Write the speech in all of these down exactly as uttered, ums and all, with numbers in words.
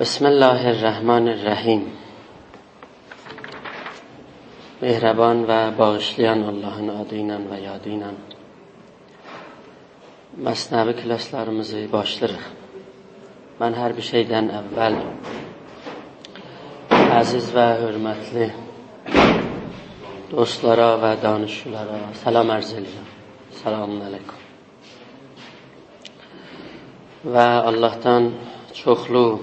بسم الله الرحمن الرحیم. مهربان و باغیشلایان آللاهین آدی ایله و یادی ایله مثنوی کلاسلاریمیزی باشلاییریق. من هر بیر شئیدن اول عزیز و حؤرمتلی دوستلارا و دانشجولارا سلام عرض ائدیرم. سلام علیکم. و آللاهدان چوخلو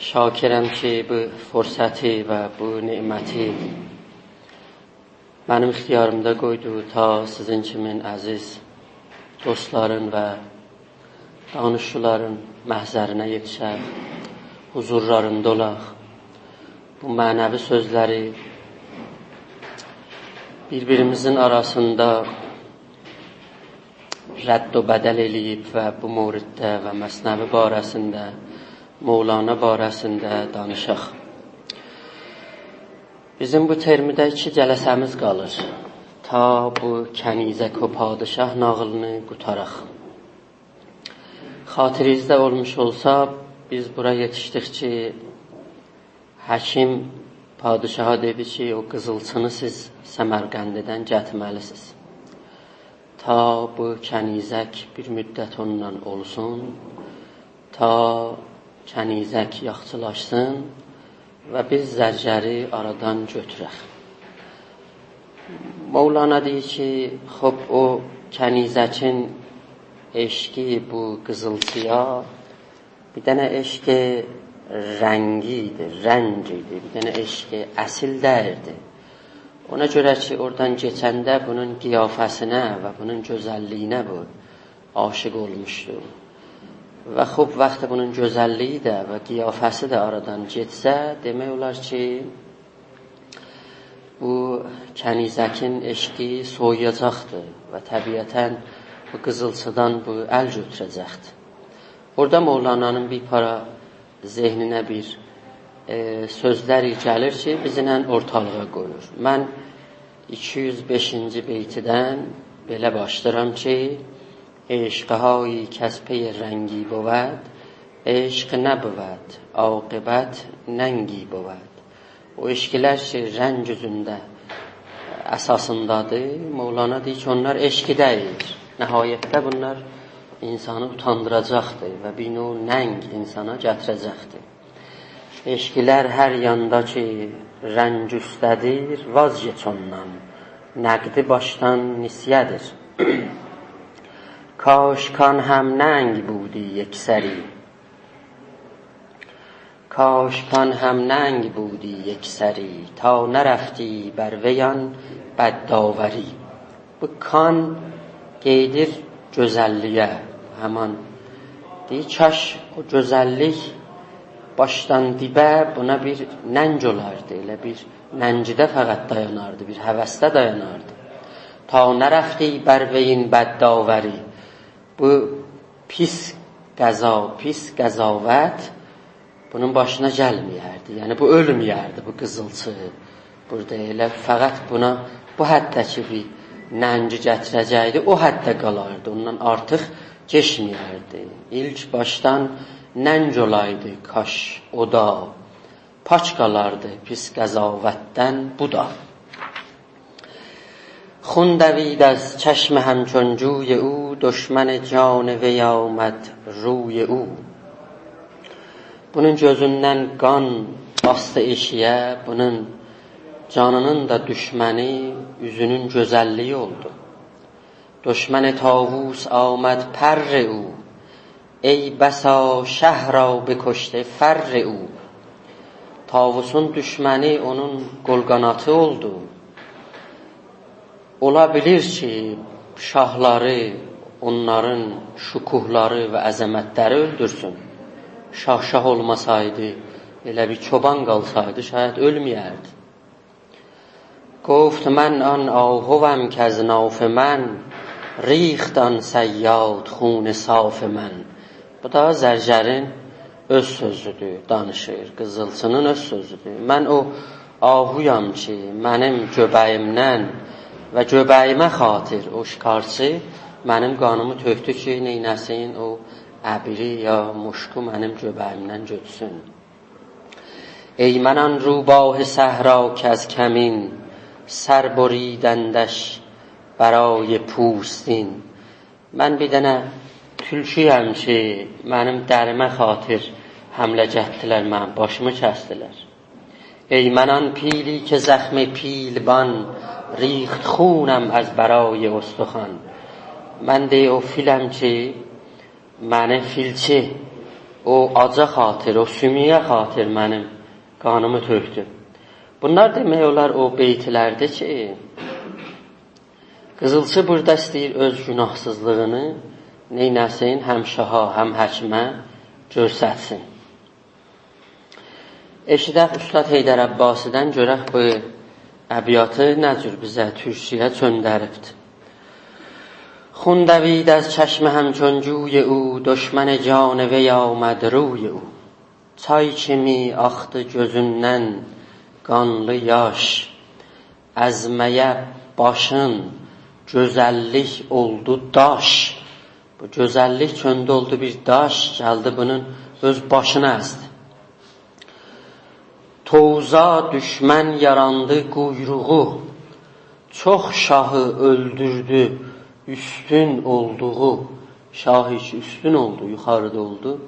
شاکرم کی، بو فرصتی و بو نعمتی منیم اختیاریمدا قویدو، تا سیزین کیمین عزیز دوستلارین و دانشجولارین محضرینه یئتیشک، حضورلاریندا اولاق. بو معنوی سؤزلری بیر-بیریمیزین آراسیندا رد و بدل ائله‌ییب و بو موردده و مثنوی باره‌سینده، مولانا باره‌سینده دانیشاق. بیزیم بو ترمده ایکی جلسه‌میز قالیر، تا بو کنیزک و پادشاه ناغیلینی قوتاراق. خاطرینیزده اولموش اولسا، بیز بورا یئتیشدیک کی، حکیم پادشاها دئدی کی، او قیزیلچینی سیز سمرقنددن گتیرمه‌لیسینیز، تا بو کنیزک بیر مدت اونونلا اولسون، تا کنیزک یاخشیلاشسین و بیز زرگری آرادان گؤتورک. مولانا دئییر کی، خوب، او کنیزکین عشقی بو قیزیلچی‌یا بیر دنه عشق رنگی ایدی، رنگ ایدی، بیر دنه عشق اصیل دئییلدی. اونا گؤره کی، اورادان کئچنده بونون قیافه‌سینه و بونون گؤزللیگینه بو عاشق اولموشدو. و خوب، وقتی بونون گؤزللیگی ده و قیافه‌سی ده آرادان گئتسه، دئمک اولار کی، بو کنیزکین عشقی سویویاجاقدی و طبیعتاً بو قیزیلچیدان بو ال گؤتوره‌جکدی. اورادا مولانانین بیر پارا ذهنینه بیر، ائ، سؤزلر گلیر کی، بیزله اورتالیغا قویور. من ایکی یوز بئشینجی بیتیدن بئله باشلاییرام کی، «عشق‌هایی کز پی رنگی بود، عشق نبود، عاقبت ننگی بود.» او عشقلر کی، رنگ اوزونده اساسیندادیر، مولانا دئییر کی، اونلار عشق دئییل. نهایتده بونلار اینسانی اوتاندیراجاقدیر و بیر نوع ننگ اینسانا گتیره‌جکدیر. «عشقلر هر یاندا کی رنگ اوسته‌دیر، وازگئچ اوندان، نقدی باشدان نسیه‌دیر. کاش کان همننگ بودی یکسری، کاش کان همننگ بودی یکسری، تا نرفتی بر وی آن بدداوری.» بو کان قئییدیر گؤزللیگه، همان. دئییر، کاش او گؤزللیک باشدان دیبه بونا بیر ننگ اولاردی، ائله بیر ننگیده فقط دایاناردی، بیر هوسده دایاناردی. «تا نرفتی بر وی آن بدداوری.» بو پیس قضا، پیس قضاوت بونون باشینا گلمه‌یردی. یعنی، بو اؤلمه‌یردی، بو قیزیلچی. بورادا ائله فقط بونا بو حدده کی، بیر ننگی گتیره‌جکدی، او حدده قالاردی. اوندان آرتیق کئچمه‌یردی. «ایلک باشدان ننگ اولایدی کاش او دا، پاک قالاردی پیس قضاوتدن بو دا. خون دوید از چشم همچون جوی او، دشمن جان وی آمد روی او.» بونون گؤزوندن قان باسدی ائشیگه، بونون جانینین دا دوشمنی اوزونون گؤزللیگی اولدو. «دشمن طاووس آمد پر او، ای بسا شه را بکشته فر او.» طاووسون دوشمنی اونون قول-قاناتی اولدو. اولا بیلیر کی، شاهلاری، اونلارین شکوهلاری و عظمتلری اؤلدورسون. شاه شاه اولماسایدی، ائله بیر چوبان قالسایدی، شاید اؤلمه‌یردی. «گفت من آن آهوم کز ناف من، ریخت آن صیاد خون صاف من.» بو دا زرگرین اؤز سؤزودور، دانیشیر، قیزیلچینین اؤز سؤزودور. «من او آهویام کی، منیم گؤبه‌ییمدن و گؤبه‌ییمه خاطر او شکارچی منیم قانیمی تؤکدو کی، نئینه‌سین، او ابری یا مشکو منیم گؤبه‌ییمدن گؤتورسون. ای من آن روباه صحرا کز کمین، سر بریدندش برای پوستین. من بیر دنه تولکویم کی، منیم دریمه خاطر حمله گتدیلر، منیم باشیمی کسدیلر. ای من آن پیلی که زخم پیلبان، ریخت خونم از برای استخوان. من دئییر او فیلم کی، منی فیلچی، او آجا خاطر، او سومویه خاطر منیم قانیمی تؤکدو. بونلار دئمک اولار او بیتلردیر کی، قیزیلچی بورادا ایسته‌ییر اؤز گوناهسیزلیغینی نئینه‌سین، هم شاها، هم حکیمه گؤسترسین. ائشیدک اوستاد حیدر عباسی‌دن، گؤرک بو ابیاتی نه جور بیزه تورکجه‌یه چؤندریبدیر. خون دوید از چشم همچون جوی او، دشمن جان وی آمد روی او. چای کیمی آخدی گؤزوندن قانلی یاش، از میه باشین گؤزللیک اولدو داش. بو گؤزللیک چؤندو اولدو بیر داش، گلدی بونون اؤز باشینا ازدی. توزا دشمن یاراندی قویروغو، چوخ شاهی اؤلدوردو اوستون اولدوغو. شاه کی اوستون اولدو، یوخاریدا اولدو،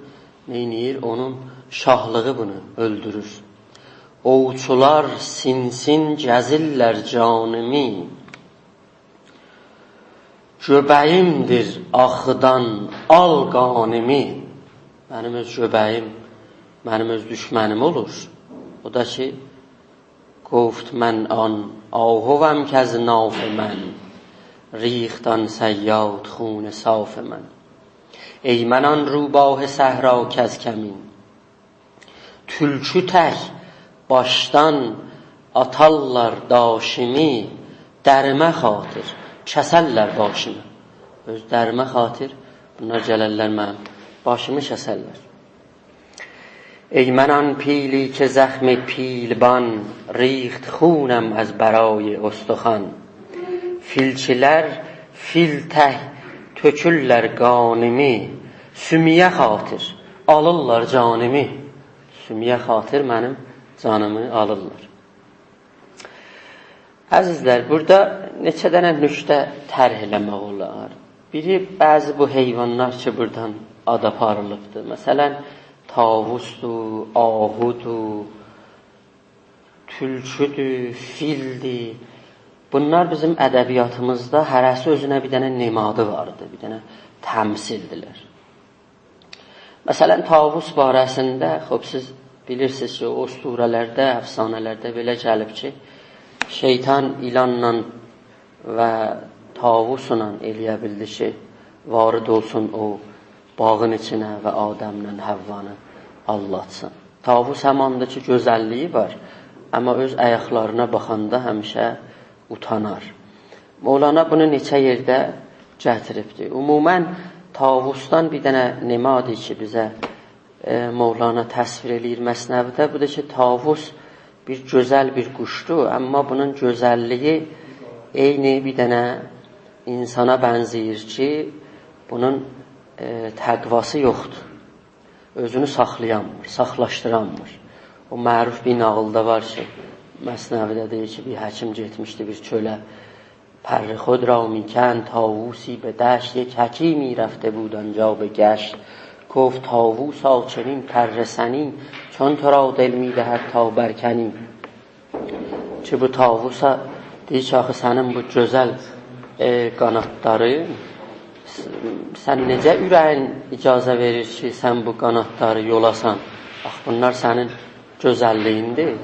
نئینیر؟ اونون شاهلیغی بونو اؤلدورور. اووچولار سینسین گزیرلر جانیمی، گؤبه‌ییمدیر آخیدان آل قانیمی. منیم اؤز گؤبه‌ییم، منیم اؤز دشمنیم اولور. او دا کی، گفت من آن آهوم کز ناف من، ریخت آن صیاد خون صاف من. ای من آن روباه صحرا کز کمین، تولکو تک باشدان آتارلار داشیمی، دریمه خاطر کسرلر باشیمی. اؤز دریمه خاطر بونلار گلرلر منیم باشیمی کسرلر. ای من آن پیلی که زخم پیلبان، ریخت خونم از برای استخوان. فیلچیلر فیل تک تؤکورلر قانیمی، سومویه خاطر آلیرلار جانیمی. سومویه خاطر منیم جانیمی آلیرلار. عزیزلر، بورادا نئچه دنه نکته طرح ائله‌مک اولار. بیری، بعضی بو حیوانلار کی، بورادان آد آپاریلیبدیر. مثلا، طاووسدور، آهودور، تولکودور، فیلدیر. بونلار بیزیم ادبیاتیمیزدا هره‌سی اؤزونه بیر دنه نمادی واردی، بیر دنه تمثیلدیرلر. مثلا، طاووس باره‌سینده، خوب، سیز بیلیرسینیز کی، او اسطوره‌لرده، افسانه‌لرده بئله گلیب کی، شیطان ایلانلا و طاووسلا ائلیه بیلدی کی، وارد اولسون او باغین ایچینه و آدمله حووانی آلداتسین. طاووس هماندیر کی، گؤزللیگی وار، اما اؤز آیاقلارینا باخاندا همیشه اوتانار. مولانا بونو نئچه یئرده گتیریبدیر. عموما، طاووسدان بیر دنه نمادی کی، بیزه، ائ، مولانا تصویر ائله‌ییر مثنوی‌ده، بو دا کی، طاووس بیر گؤزل بیر قوشدور، اما بونون گؤزللیگی عینی بیر دنه اینسانا بنزه‌ییر کی، بونون، ائ، تقواسی یوخدور. اؤزونو ساخلایانمیر، ساخلاشدیرانمیر. او معروف بیر ناغیلدا وار کی، مثنوی‌ده دئییر کی، بیر حکیم گئتمیشدی بیر چؤله، پر خود را می‌کند طاووسی به دشت، یک حکیمی رفته بود آنجا به گشت، گفت: «طاووسا، چنین پر سنی، چون تو را دل می‌دهد تا برکنی؟» کی، بو طاووسا دئییر کی، آخی سنین بو گؤزل، ائ، قانادلارین، س-، سن نئجه اوره‌یین اجازه وئریر کی، سن بو قانادلاری یولاسان؟ آخی بونلار سنین گؤزللیگیندیر.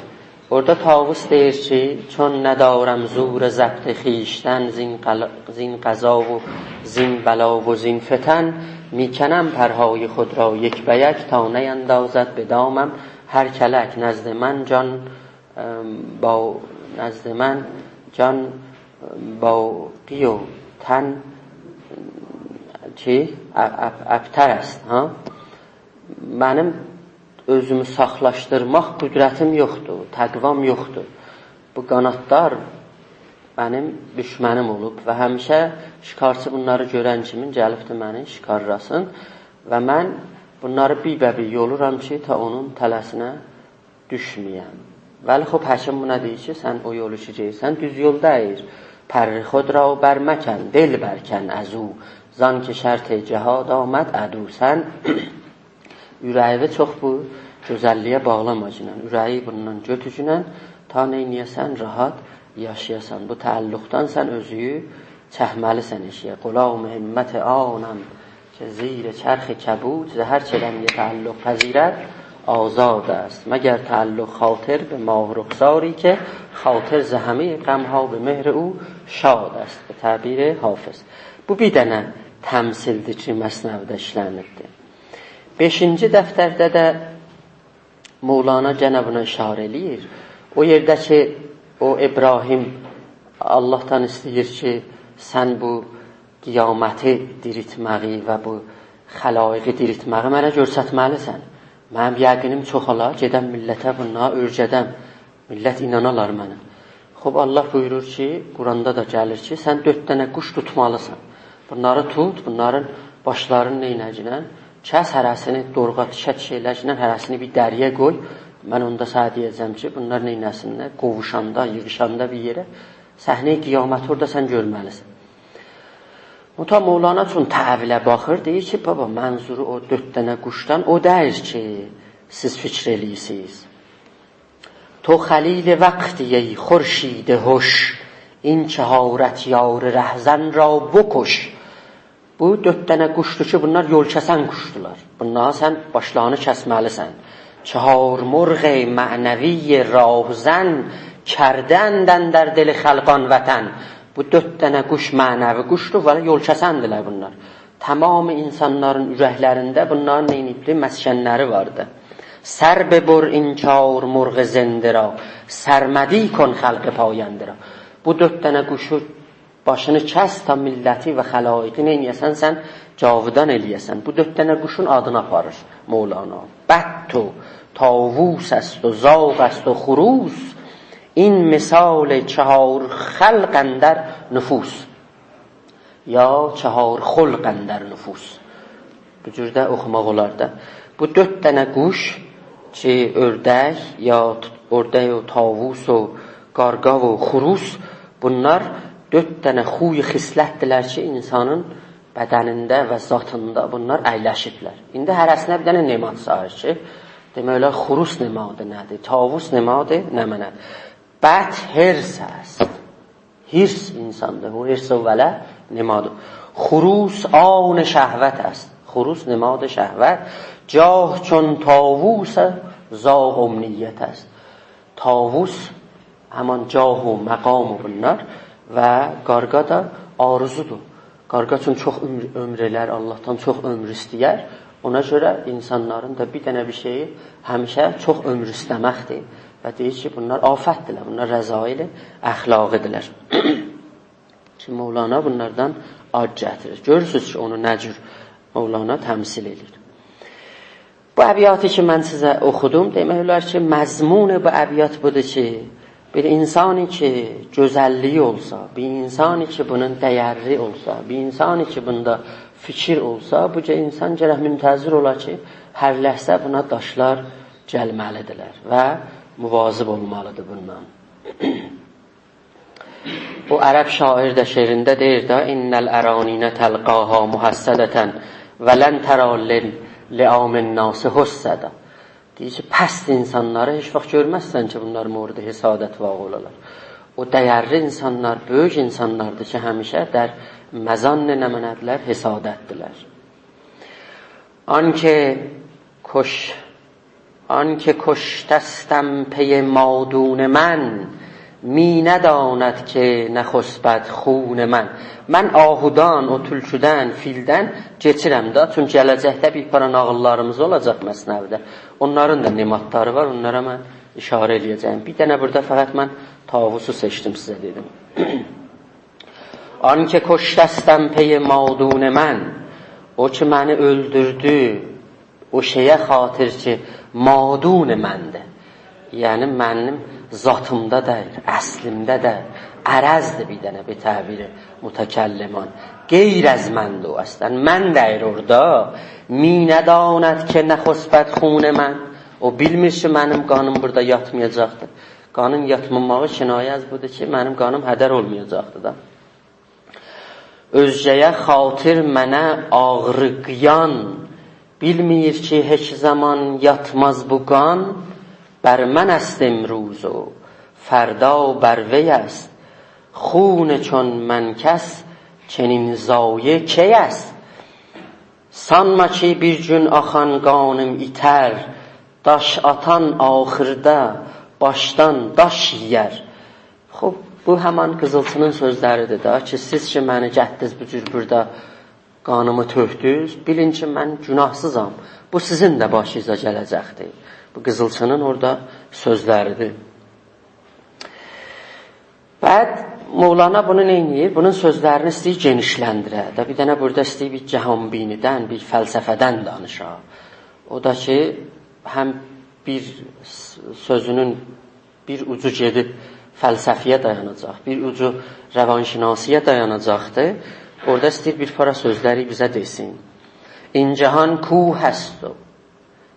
اورادا طاووس دئییر کی، «چون ندارم زور ضبط خویشتن، زین قل-، زین قضا و زین بلا و زین فتن، می‌کنم پرهای خود را یک به یک، تا نیندازد به دامم هر کلک. نزد من جان، ام، با، نزد من جان باقی و تن چی؟ اب-، اب-، ابتر است، ها؟» منیم اؤزومو ساخلاشدیرماق قدرتیم یوخدور، تقوام یوخدور. بو قانادلار منیم دشمنیم اولوب و همیشه شکارچی بونلاری گؤرن کیمین گلیبدیر منی شکارلاسین. و من بونلاری بیربه‌بیر یولورام کی، تا اونون تله‌سینه دوشمه‌یم. ولی خوب، حکیم بونا دئییر کی، سن او یولو کی گئدیرسن، دوز یول دئییل. «پر خود را برمکن، دل برکن از او، زان که شرط جهاد آمد عدو.» سن اوره‌ییوی چوخ بو گؤزللییه باغلاما کی، اوره‌یی بوندان گؤتورگینن، تا نئینیه‌سن، راحت یاشایاسان. بو تعلقدان سن اؤزووو چکمه‌لیسن ائشیگه. «غلام همت آنم که زیر چرخ کبود، ز هر چه رنگ تعلق پذیرد آزاد است. مگر تعلق خاطر به ماه رخساری که، خاطر ز همهٔ غم‌ها به مهر او شاد است.» به تعبیر حافظ. بو بیر دنه تمثیلدیر کی، مثنوی‌ده ایشله‌نیبدیر. بئشینجی دفترده ده مولانا گئنه بونا اشاره ائله‌ییر. او یئرده کی، او ابراهیم آللاهدان ایسته‌ییر کی، سن بو قیامتی دیریلتمه‌یی و بو خلایقی دیریلتمه‌یی منه گؤرستمه‌لیسن. منیم یقینیم چوخالا، گئدم میللته بونلاری اؤیره‌دم. میللت اینانالار منه. خوب، آللاه بویورور کی، قرآندا دا گلیر کی، سن دؤرد دنه قوش توتمالیسان. بونلاری توت، بونلارین باشلارینی نئینه‌گینن؟ کس هره‌سینی، دورغا تیکه تیکه ائله‌گینن، هره‌سینی بیر دریه قوی. من اوندا سنه دئیه‌جم کی، بونلار نئینه‌سینلر؟ قوووشاندا، ییغیشاندا بیر یئره، صحنه‌ی قیامتی اورادا سن گؤرمه‌لیسن. منتها مولانا چون تأویله باخیر، دئییر کی، بابا، منظورو او دؤرد دنه قوشدان او دئییل کی، سیز فیکیر ائله‌ییرسینیز. «تو خلیل وقتی ای خورشید هش، این چهار اطیار رهزن را بکش.» بو دؤرد دنه قوشدور کی، بونلار یول کسن قوشدولار. بونلارین سن باشلارینی کسمه‌لیسن. «چهار مرغ معنوی راهزن، کرده‌اند اندر دل خلقان وطن.» بو دؤرد دنه قوش معنوی قوشدور، ولی یول کسندیلر بونلار. تمام اینسانلارین اورکلرینده بونلارین نئینیبدی؟ مسکنلری واردی. «سر ببر این چار مرغ زنده را، سرمدی کن خلق پاینده را.» بو دؤرد دنه قوشو باشینی کس، تا میللتی و خلایقی نئینیه‌سن؟ سن جاودان ائله‌یه‌سن. بو دؤرد دنه قوشون آدینی آپاریر مولانا. «بط و طاووس است و زاغ است و خروس، این مثال چهار خلق اندر نفوس.» یا «چهار خلق اندر نفوس». بو جور ده اوخوماق اولار دا. بو دؤرد دنه قوش کی، اؤردک، یا ت-، اؤردک و طاووس و قارقا و خروس، بونلار دؤرد دنه خوی خصلتدیرلر کی، اینسانین بدنینده و ذاتیندا بونلار اَیلشیبلر. ایندی هره‌سینه بیر دنه نماد ساییر کی، دئمک اولار، خروس نمادی نه‌دیر، طاووس نمادی نمنه‌دیر؟ بط حرص است. حرص اینساندیر. بو حرص اوّله نمادی. خروس آن شهوت است. خروس نماد شهوت. جاه چون طاووس زاغ امنیت است. طاووس همان جاه و مقام و بونلار و قارقا دا آرزودور. قارقا چون چوخ عؤمر، عؤمر ائلر، آللاهدان چوخ عؤمر ایسته‌یر. اونا گؤره اینسانلارین دا بیر دنه بیر شئیی همیشه چوخ عؤمر ایسته‌مکدیر. و دئییر کی، بونلار آفتدیرلر، بونلار رذایل اخلاقی‌دیرلر. کی، مولانا بونلاردان آد گتیریر. گؤرورسونوز کی، اونو نه جور مولانا تمثیل ائله‌ییر. بو ابیاتی کی، من سیزه اوخودوم، دئمک اولار کی، مضمون بو ابیات بودور کی، بیر اینسانی کی، گؤزللیگی اولسا، بیر اینسانی کی، بونون دَیَری اولسا، بیر اینسانی کی، بوندا فیکیر اولسا، بو گه-، اینسان گرک منتظر اولا کی، هر لحظه بونا داشلار گلمه‌لی‌دیرلر و مواظب اولمالی‌دیر بوندان. او عرب شاعر ده شعرینده دئییر ده: «إن الأرانین تلقاها محصدة، ولن تری للعام الناس حصدا.» دئییر کی، پست اینسانلاری هئچ واخت گؤرمزسن کی، بونلار مورد حسادت واقع اولالار. او دَیَرلی اینسانلار، بؤیوک اینسانلاردیر کی، همیشه در مظان نمنه‌دیرلر؟ حسادتدیرلر. آن که کش-، آن که کشتستم پی مادون من، می‌نداند که نخسبد خون من. من آهودان، او تولکودن، فیلدن کئچیرم ده، چونکی گله‌جکده بیر پارا ناغیللاریمیز اولاجاق مثنوی‌ده. اونلارین دا نمادلاری وار، اونلارا من اشاره ائله‌یه‌جه‌یم. بیر دنه بورادا فقط من طاووسو سئچدیم، سیزه دئدیم. آن که کشتستم پی مادون من، او کی منی اؤلدوردو، او شئیه خاطر کی، مادون مندیر. یعنی، منیم ذاتیمدا دئییل، اصلیمده ده عرضدیر بیر دنه، به تعبیر متکلمان. غیر از من دو اصلاً، من دئییر اورادا. می‌نداند که نخسبد خون من. او بیلمیر کی، منیم قانیم بورادا یاتمایاجاقدیر. قانین یاتماماغی کنایه از بودور کی، منیم قانیم هدر اولمایاجاقدیر دا. اؤزگه‌یه خاطر منه آغریقیان، بیلمیر کی، هئچ زامان یاتماز بو قان. بر من است امروز و فردا بر وی است، خون چون من کس، چنین ضایع کی است؟ سانما کی، بیر گون آخان قانیم ایتر، داش آتان آخیردا باشدان داش یئیر. خوب، بو همان قیزیلچی‌نین سؤزلری‌دیر دا کی، سیز کی، منی گتدینیز بو جور بورادا قانیمی تؤکدونوز، بیلین کی، من گوناهسیزام. بو سیزین ده باشینیزا گله‌جکدیر. بو قیزیلچی‌نین اورادا سؤزلری‌دیر. بعد مولانا بونو نئینیر؟ بونون سؤزلرینی ایسته‌ییر گئنیشلندیره. دا بیر دنه بورادا ایسته‌ییر بیر جهان‌بینی‌دن، بیر فلسفه‌دن دانیشا. او دا کی، هم بیر س-، سؤزونون بیر اوجو گئدیب فلسفه‌یه دایاناجاق، بیر اوجو روانشناسی‌یه دایاناجاقدیر. اورادا ایسته‌ییر بیر پارا سؤزلری بیزه دئسین. «این جهان کوه است و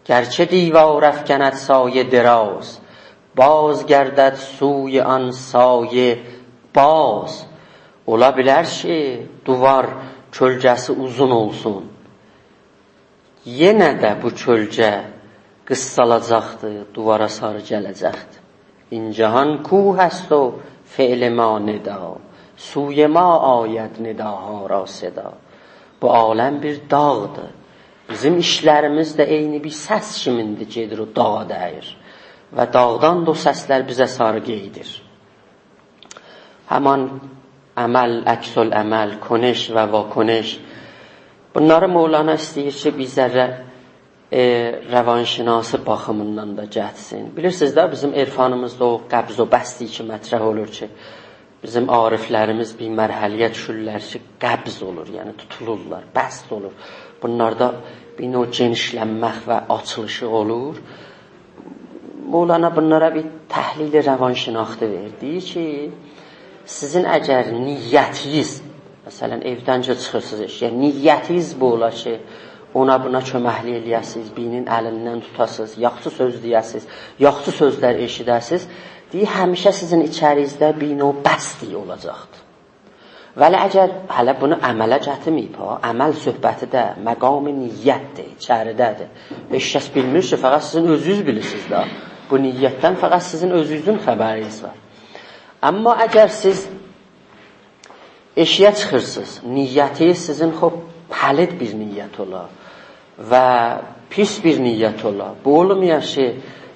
گرچه دیوار افکند سایه دراز، باز گردد سوی آن سایه باز.» اولا بیلر کی، دیوار کؤلگه‌سی اوزون اولسون، یئنه ده بو کؤلگه قیسسالاجاقدیر، دیوارا ساری گله‌جکدیر. «این جهان کوه است و فعل ما ندا، سوی ما آید نداها را صدا.» بو عالم بیر داغدیر. بیزیم ایشلریمیز ده عینی بیر سس کیمین‌دیر، گئدیر او داغا دَییر. و داغدان دا او سسلر بیزه ساری قئییدیر. همان عمل، عکس‌العمل، کنش و واکنش. بونلاری مولانا ایسته‌ییر کی، بیر ذره، ائ، روانشناسی باخیمیندان دا گتیرسین. بیلیرسینیز ده، بیزیم عرفانیمیزدا او قبض و بسط کی مطرح اولور کی، بیزیم عارفلریمیز بیر مرحله‌یه دوشورلر کی، قبض اولور، یعنی توتولورلار، بسط اولور. بونلاردا بیر نوع گئنیشلنمک و آچیلیشی اولور. مولانا بونلارا بیر تحلیل روانشناختی وئریر. دئییر کی، سیزین اگر نیتینیز، مثلاً، ائودن کی چیخیرسینیز ائشییه، نیتینیز بو اولا کی، اونا بونا کؤمکلیک ائله‌یه‌سینیز، بیرینین الیندن توتاسینیز، یاخشی سؤز دئیه‌سینیز، یاخشی سؤزلر ائشیده‌سینیز، دئییر، همیشه سیزین ایچرینیزده بیر نوع بسطی اولاجاقدیر. ولی اگر هله بونو عمله گتیرمه‌ییب ها، عمل صحبتی ده مقام نیت‌دیر، ایچریده‌دیر. هئچ کس بیلمیر کی، فقط سیزین اؤزونوز بیلیرسینیز ده. بو نیتدن فقط سیزین اؤزونوزون خبرینیز وار. اما اگر سیز ائشییه چیخیرسینیز، نیتینیز سیزین خوب پلید بیر نیت اولا و پیس بیر نیت اولا. بو اولمایا کی،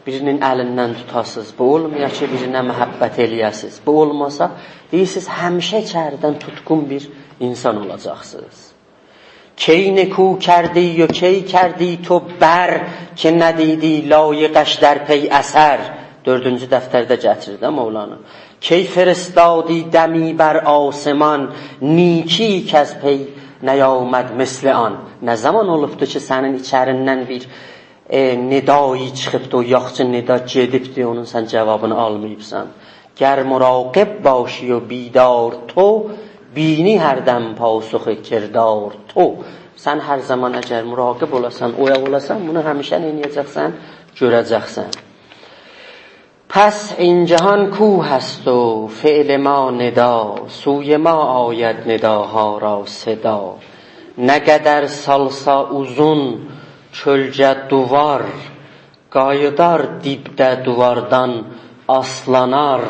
بیرینین الیندن توتاسینیز، بو اولمایا کی، بیرینه محبت ائله‌یه‌سینیز. بو اولماسا، دئییر، سیز همیشه ایچریدن توتقون بیر اینسان اولاجاقسینیز. «کی نکو کردی و کی کردی تو بر، که ندیدی لایقش در پی اثر.» دؤردونجو دفترده گتیریر ده مولانا. «کی فرستادی دمی بر آسمان، نیکی کز پی نیامد مثل آن.» نه زامان اولوبدو کی، سنین ایچریندن بیر، ائ، ندایی چیخیبدی، او یاخشی ندا گئدیبدی، اونون سن جوابینی آلماییبسان. «گر مراقب باشی و بیدار تو، بینی هر دم پاسخ کردار تو.» سن هر زامان اگر مراقب اولاسان، اویاق اولاسان، بونو همیشه نئینیه‌جکسن؟ گؤره‌جکسن. پس این جهان کوه است و فعل ما ندا، سوی ما آید نداها را صدا. نه قدر سالسا اوزون کؤلگه دیوار، قاییدار دیبده دیواردان آسلانار.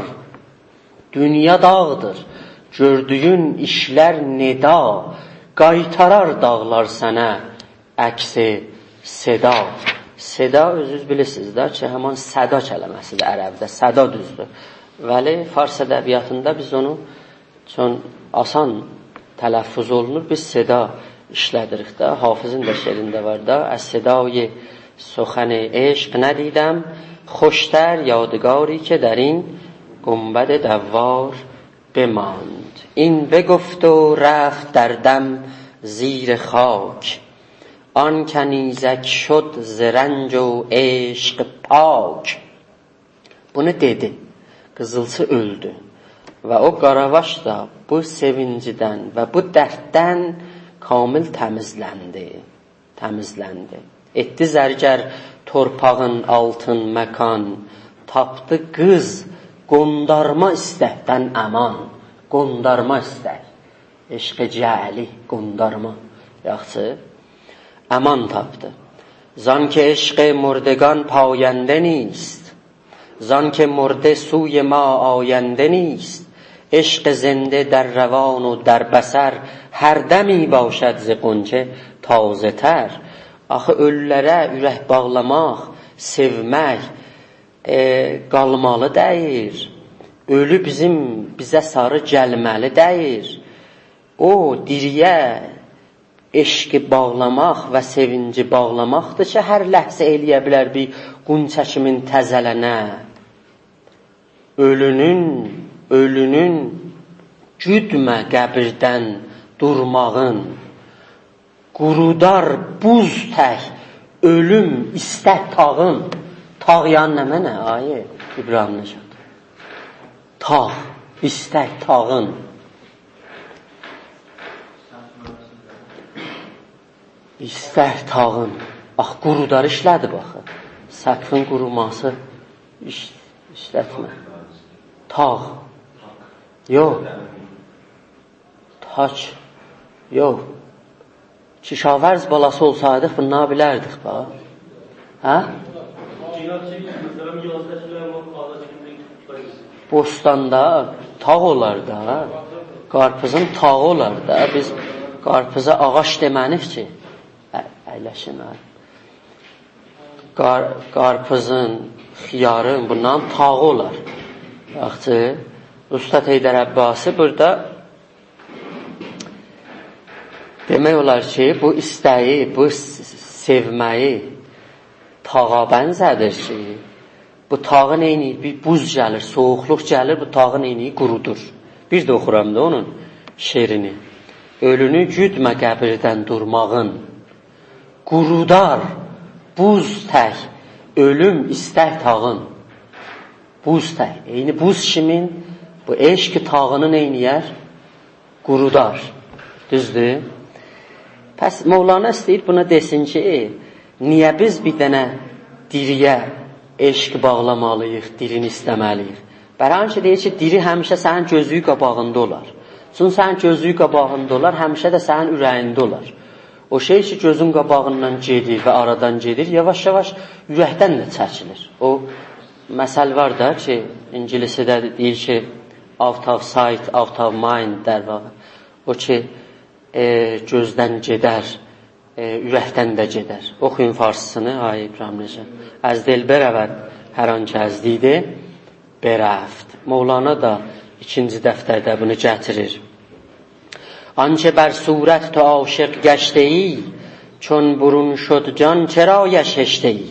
دونیا داغدیر، گؤردویون ایشلر ندا، قایتارار داغلار سنه عکس صدا. صدا، اؤزونوز بیلیرسینیز ده کی، همان صدا کلمه‌سی‌دیر عربده، صدا دوزدور. ولی فارس ادبیاتیندا بیز اونو چون آسان تلفظ اولونور، بیز صدا ایشله‌دیریک ده. حافظین ده شعرینده وار دا: «از صدای سخن عشق ندیدم خوشتر، یادگاری که در این گنبد دوار بماند.» این بگفت و رفت در دم زیر خاک، آن کنیزک شد ز رنج و عشق پاک. بونو دئدی. قیزیلچی اؤلدو. و او قاراواش دا بو سئوینجدن و بو درددن کامل تمیزلندی. تمیزلندی. ائتدی زرگر تورپاغین آلتین مکان، تاپدی قیز قوندارما ایستکدن امان. قوندارما ایستک. عشق جعلی، قوندارما. یاخشی. امان تاپدی. زان که عشق مردگان پاینده نیست، زان که مرده سوی ما آینده نیست. عشق زنده در روان و در بصر، هر دمی باشد ز غنچه تازه‌تر. آخی اؤلولره اورک باغلاماق، سئومک، ائ، قالمالی دئییل. اؤلو بیزیم، بیزه ساری گلمه‌لی دئییل. او دیرییه عشقی باغلاماق و سئوینجی باغلاماقدیر کی، هر لحظه ائلیه بیلر بیر غنچه کیمین تزه‌لنه. اؤلونون، اؤلونون گودمه قبیردن دورماغین، قورودار بوز تک اؤلوم ایستک تاغین. تاغ یعنی نمنه، آقای ابراهیم‌نژاد؟ تاغ، ایستک تاغین. ایستک تاغین. باخ، قورودار ایشله‌دیب آخی. سقفین قوروماسی ایش-، ایشلتمه. تاغ. یوخ. تاج. یوخ. کشاورز بالاسی اولسایدیق، بونلاری بیلردیک، باخ. هه؟ بوستاندا تاغ اولار دا. قارپیزین تاغی اولار دا. بیز قارپیزا آغاج دئمه‌ریک کی. ا-، اَیلشین، ها. قار-، قارپیزین، خیارین، بونلارین تاغی اولار. یاخشی، اوستاد حیدر عباسی بورادا دئمک اولار کی، بو ایسته‌یی، بو س-، سئومه‌یی تاغا بنزه‌دیر کی، بو تاغی نئینیر؟ بیر بوز گلیر، سویوقلوق گلیر، بو تاغی نئینیر؟ قورودور. بیر ده اوخورام دا اونون شعرینی. اؤلونو گودمه قبیردن دورماغین، قورودار بوز تک اؤلوم ایستک تاغین. بوز تک. عینی بوز کیمین بو عشق تاغینی نئینییر؟ قورودار. دوزدور؟ پس مولانا ایسته‌ییر بونا دئسین کی، ائ، نییه بیز بیر دنه دیرییه عشق باغلامالی‌ییق، دیرینی ایسته‌مه‌لی‌ییک؟ برای اینکه دئییر کی، دیری همیشه سنین گؤزون قاباغیندا اولار. چونکی سنین گؤزون قاباغیندا اولار، همیشه ده سنین اوره‌یینده اولار. او شئی کی، گؤزون قاباغیندان گئدیر و آرادان گئدیر، یاواش-یاواش اورکدن ده چکیلیر. او مثل وار دا کی، اینگیلیسیده دئییر کی، out of sight, out of mind، در واقع. او کی، ائ، گؤزدن گئدر، ائ، اورکدن ده گئدر. اوخویون فارسیسینی، آقای ابراهیم‌نژاد. از دل برود هر آنچه از دیده برفت. مولانا دا ایکینجی دفترده بونو گتیریر. آنچه بر صورت تو عاشق گشته‌ای، چون برون شد جان چرایش هشته‌ای؟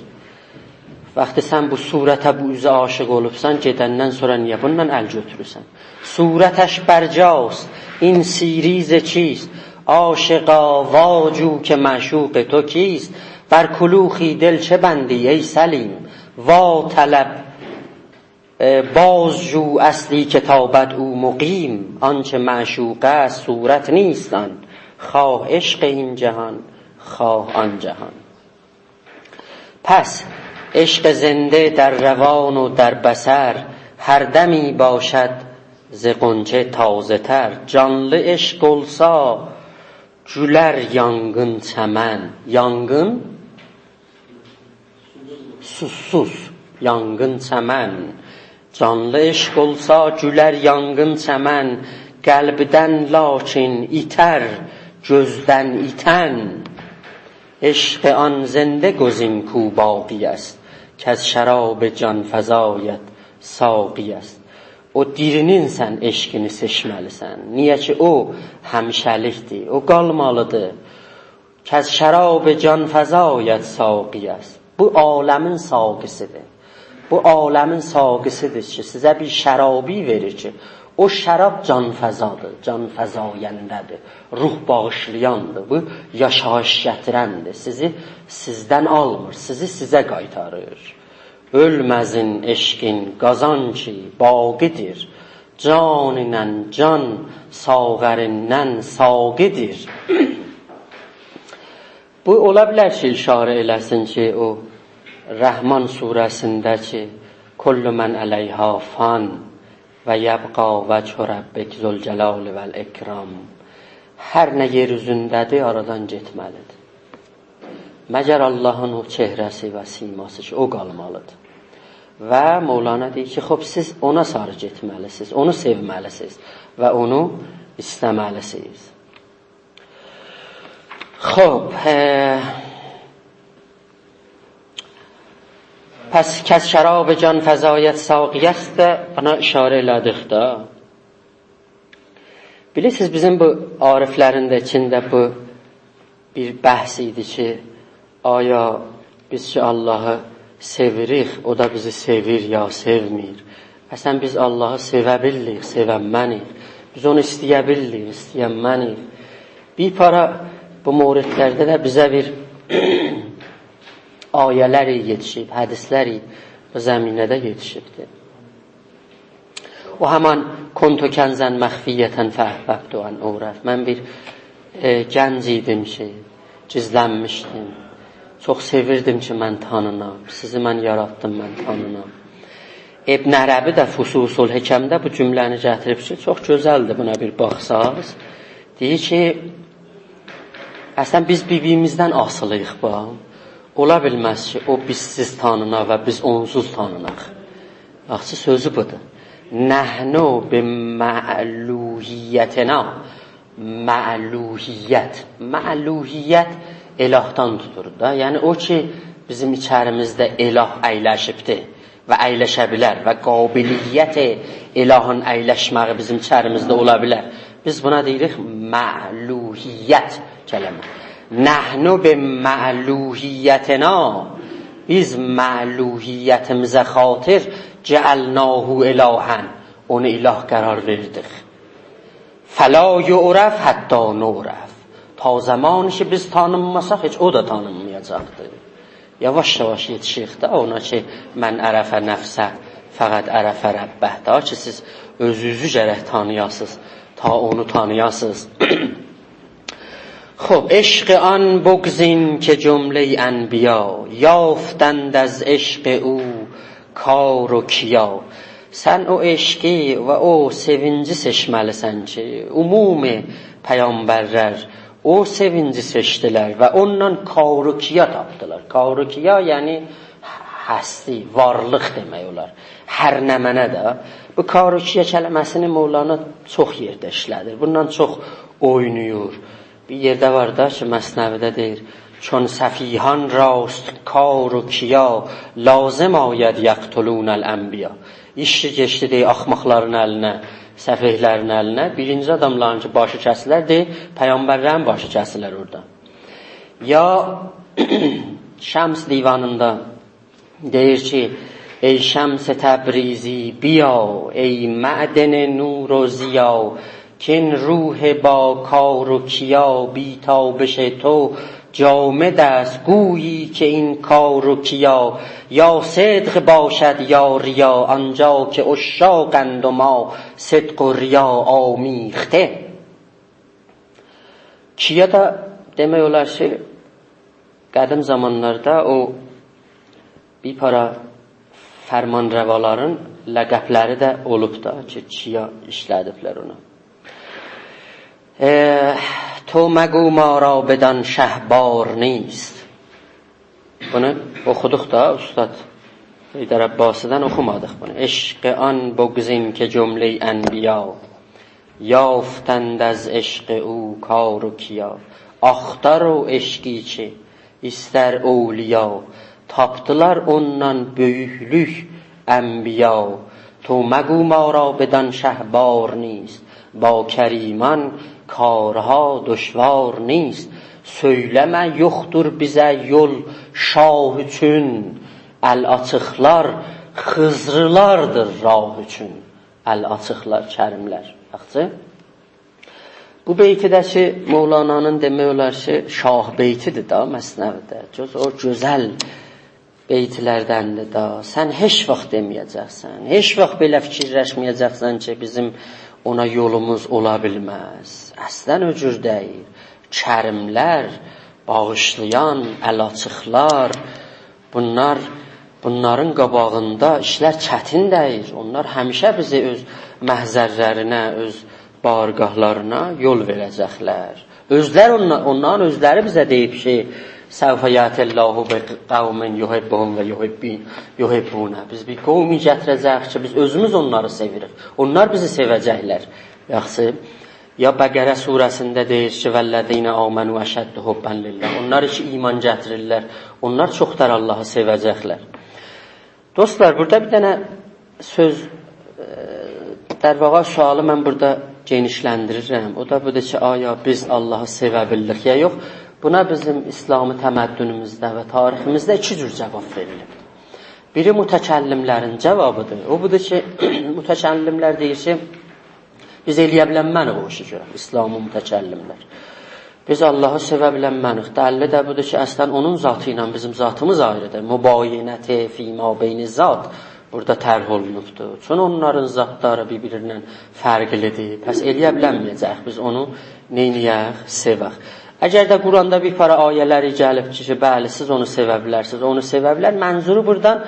وقتی سن بو صورته، بو اوزه عاشق اولوبسان، گئدندن سونرا نییه بوندان ال گؤتورورسن؟ صورتش برجاست، این سیری ز چیست؟ عاشقا واجو که معشوق تو کیست؟ بر کلوخی دل چه بندی ای سلیم؟ واطلب، اه، بازجو اصلی که تا بد او مقیم. آنچه معشوق است صورت نیست آن، خواه عشق این جهان، خواه آن جهان. پس عشق زنده در روان و در بصر، هر دمی باشد ز غنچه تازه‌تر. جانلی عشق اولسا گولر یانغین چمن. یانغین؟ سوسوز. یانغین چمن. جانلی عشق اولسا گولر یانغین چمن، قلبدن لاکین ایتر گؤزدن ایتن. عشق آن زنده گزین کو باقی است، کز شراب جان‌فزایت ساقی است. او دیرینین سن عشقینی سئچمه‌لیسن. نییه کی، او همیشه‌لیکدیر، او قالمالیدیر. کز شراب جان‌فزایت ساقی است. بو عالمین ساقی‌سیدیر. بو عالمین ساقی‌سیدیر کی، سیزه بیر شرابی وئریر کی، او شراب جان‌فزادیر، جان‌فزاینده‌دیر، روح باغیشلایاندیر. بو یاشاییش گتیرندیر. سیزی سیزدن آلمیر، سیزی سیزه قایتاریر. اؤلمزین عشقین قازان کی، باقی‌دیر. جانینن جان، ساغریندن ساقی‌دیر. بو اولا بیلر کی، اشاره ائله‌سین کی، او رحمان سوره‌سینده کی، «کل من علیها فان و یبقی وجه ربک ذوالجلال والاکرام.» هر نه یئر اوزونده‌دیر، آرادان گئتمه‌لیدیر. مگر آللاهین او چهره‌سی و سیماسی کی، او قالمالیدیر. و مولانا دئییر کی، خوب، سیز اونا ساری گئتمه‌لیسینیز، اونو سئومه‌لیسینیز و اونو ایسته‌مه‌لیسینیز. خوب، ائ، پس «کز شراب جان فزاید ساقی» است ده، بونا اشاره ائله‌دیک ده. بیلیرسینیز، بیزیم بو عارفلرین ده ایچینده بو بیر بحث ایدی کی، آیا بیز کی آللاهی سئویریک، او دا بیزی سئویر یا سئومیر؟ اصلاً بیز آللاهی سئوه بیللیک، سئونمه‌نیک؟ بیز اونو ایسته‌یه بیللیک، ایسته‌ینمه‌نیک؟ بیر پارا بو موردلرده ده بیزه بیر آیه‌لر یئتیشیب، حدیثلر بو زمینه‌ده یئتیشیبدیر. او همان «کنت کنزا مخفیة فأحببت أن أعرف». من بیر، ائ، گنج ایدیم کی، گیزلنمیشدیم. چوخ سئویردیم کی، من تانینام. سیزی من یاراتدیم، من تانینام. ابن عربی ده فصوص الحکمده بو جمله‌نی گتیریب کی، چوخ گؤزلدیر، بونا بیر باخساز. دئییر کی، اصلاً بیز بیر-بیریمیزدن آسیلی‌ییق، باخ. اولا بیلمز کی، او بیزسیز تانینا و بیز اونسوز تانیناق. یاخشی، سؤزو بودور. «نحن بمعلوهیتنا». معلوهیت. معلوهیت الهدان توتور دا. یعنی او کی، بیزیم ایچریمیزده اله اَیلشیبدیر و اَیلشه بیلر و قابلیت الهین اَیلشمه‌یی بیزیم ایچریمیزده اولا بیلر. بیز بونا دئییریک معلوهیت کلمه. «نحن بمعلوهیتنا»، بیز معلوهیتیمیزه خاطر «جعلناه إلها»، اونو اله قرار وئردیک. «فلا یعرف حتی نعرف». تا زمانی کی، بیز تانینماساق، هئچ او دا تانینمایاجاقدیر. یاواش-یاواش یئتیشیریک ده اونا کی، «من عرف نفسه فقد عرف ربه» دا کی، سیز اؤزونوزو گرک تانییاسینیز، تا اونو تانییاسینیز. خوب، «عشق آن بگزین که جملهٔ انبیا، یافتند از عشق او کار و کیا». سن او عشقی و او سئوینجی سئچمه‌لیسن کی، عموم پیغمبرلر او سئوینجی سئچدیلر و اوندان کار و کیا تاپدیلار. کار و کیا، یعنی هستی، وارلیق دئمک اولار. هر نمنه ده. بو کار و کیا کلمه‌سینی مولانا چوخ یئرده ایشله‌دیر. بوندان چوخ اویناییر. بیر یئرده وار دا کی، مثنوی‌ده دئییر: «چون سفیهان راست کار و کیا، لازم آید یقتلون الانبیا.» ایش کی کئچدی، دئییر، آخماقلارین الینه، سفیه‌لرین الینه. بیرینجی آداملارین کی باشی کسیلر، دئییر، پیغمبرلرین باشی کسیلر اورادا. یا شمس دیوانیندا دئییر کی: «ای شمس تبریزی بیا، ای معدن نور و ضیا، کاین روح با کار و کیا، بی تابش تو جامد است، گویی که این کار و کیا، یا صدق باشد یا ریا، آنجا که عشاقند و ما صدق و ریا آمیخته.» کیا دا دئمک اولار کی، قدیم زامانلاردا او بیر پارا فرمانروالارین لقبلری ده اولوب دا کی، کیا ایشله‌دیبلر اونا. ائ، «تو مگو ما را بدان شه بار نیست.» بونو اوخودوق دا، اوستاد حیدر عباسی‌دن اوخومادیق بونو. «عشق آن بگزین که جملهٔ انبیا، یافتند از عشق او کار و کیا.» آختار او عشقی کی ایستر اولیا، تاپدیلار اوندان بؤیوکلوک انبیا. «تو مگو ما را بدان شه بار نیست، با کریمان کارها دشوار نیست.» سؤیله‌مه، یوخدور بیزه یول شاه اوچون، ال آچیقلار خضرلاردیر راه اوچون. ال آچیقلار، کریملر. یاخشی. بو بیتی ده کی، مولانانین دئمک اولار کی، شاه بیتی‌دیر دا مثنوی‌ده. جز او گؤزل بیت‌لردندیر دا. سن هئچ واخت دئمه‌یه‌جکسن، هئچ واخت بئله فیکیرلشمه‌یه‌جکسن کی، بیزیم اونا یولوموز اولا بیلمز. اصلاً او جور دئییل. کریم‌لر، باغیشلایان، ال آچیقلار، بونلار، بونلارین قاباغیندا ایشلر چتین دئییل. اونلار همیشه بیزی اؤز محضرلرینه، اؤز بارگاهلارینا یول وئره‌جکلر. اؤزلر، اونلا-، اونلارین اؤزلری بیزه دئییب کی، «سوف یأتی الله بقوم یحبهم و یحبون-، یحبونه.» بیز بیر قومی گتیره‌جه‌ییک کی، بیز اؤزوموز اونلاری سئویریک. اونلار بیزی سئوه‌جکلر. یاخشی. یا بقره سوره‌سینده دئییر کی، «والذین آمنوا اشد حبا لله.» اونلار کی ایمان گتیریرلر، اونلار چوخ‌تر آللاهی سئوه‌جکلر. دوستلار، بورادا بیر دنه سؤز، ائ، در واقع سؤالی من بورادا گئنیشلندیریرم. او دا بودور کی، آیا بیز آللاهی سئوه بیللیک یا یوخ؟ بونا بیزیم اسلامی تمدنوموزده و تاریخیمیزده ایکی جور جاواب وئریلیب. بیری متکلم‌لرین جاوابیدیر. او بودور کی، متکلم‌لر دئییر کی، بیز ائلیه بیلنمه‌نیک او ایشی گؤرک، اسلامی متکلم‌لر. بیز آللاهی سئوه بیلنمه‌نیک. دلیلی ده بودور کی، اصلاً اونون ذاتی ایله بیزیم ذاتیمیز آیریدیر. مباینت فیما بین ذات بورادا طرح اولونوبدور. چون اونلارین ذاتلاری بیر-بیریندن فرقلیدیر. پس ائلیه بیلنمه‌یه‌جه‌ییک بیز اونو نئینیه‌ک؟ سئوک. اگر ده قرآندا بیر پارا آیه‌لری گلیب کی، بلی، سیز اونو سئوه بیلرسینیز، اونو سئوه بیلر. منظورو بورادان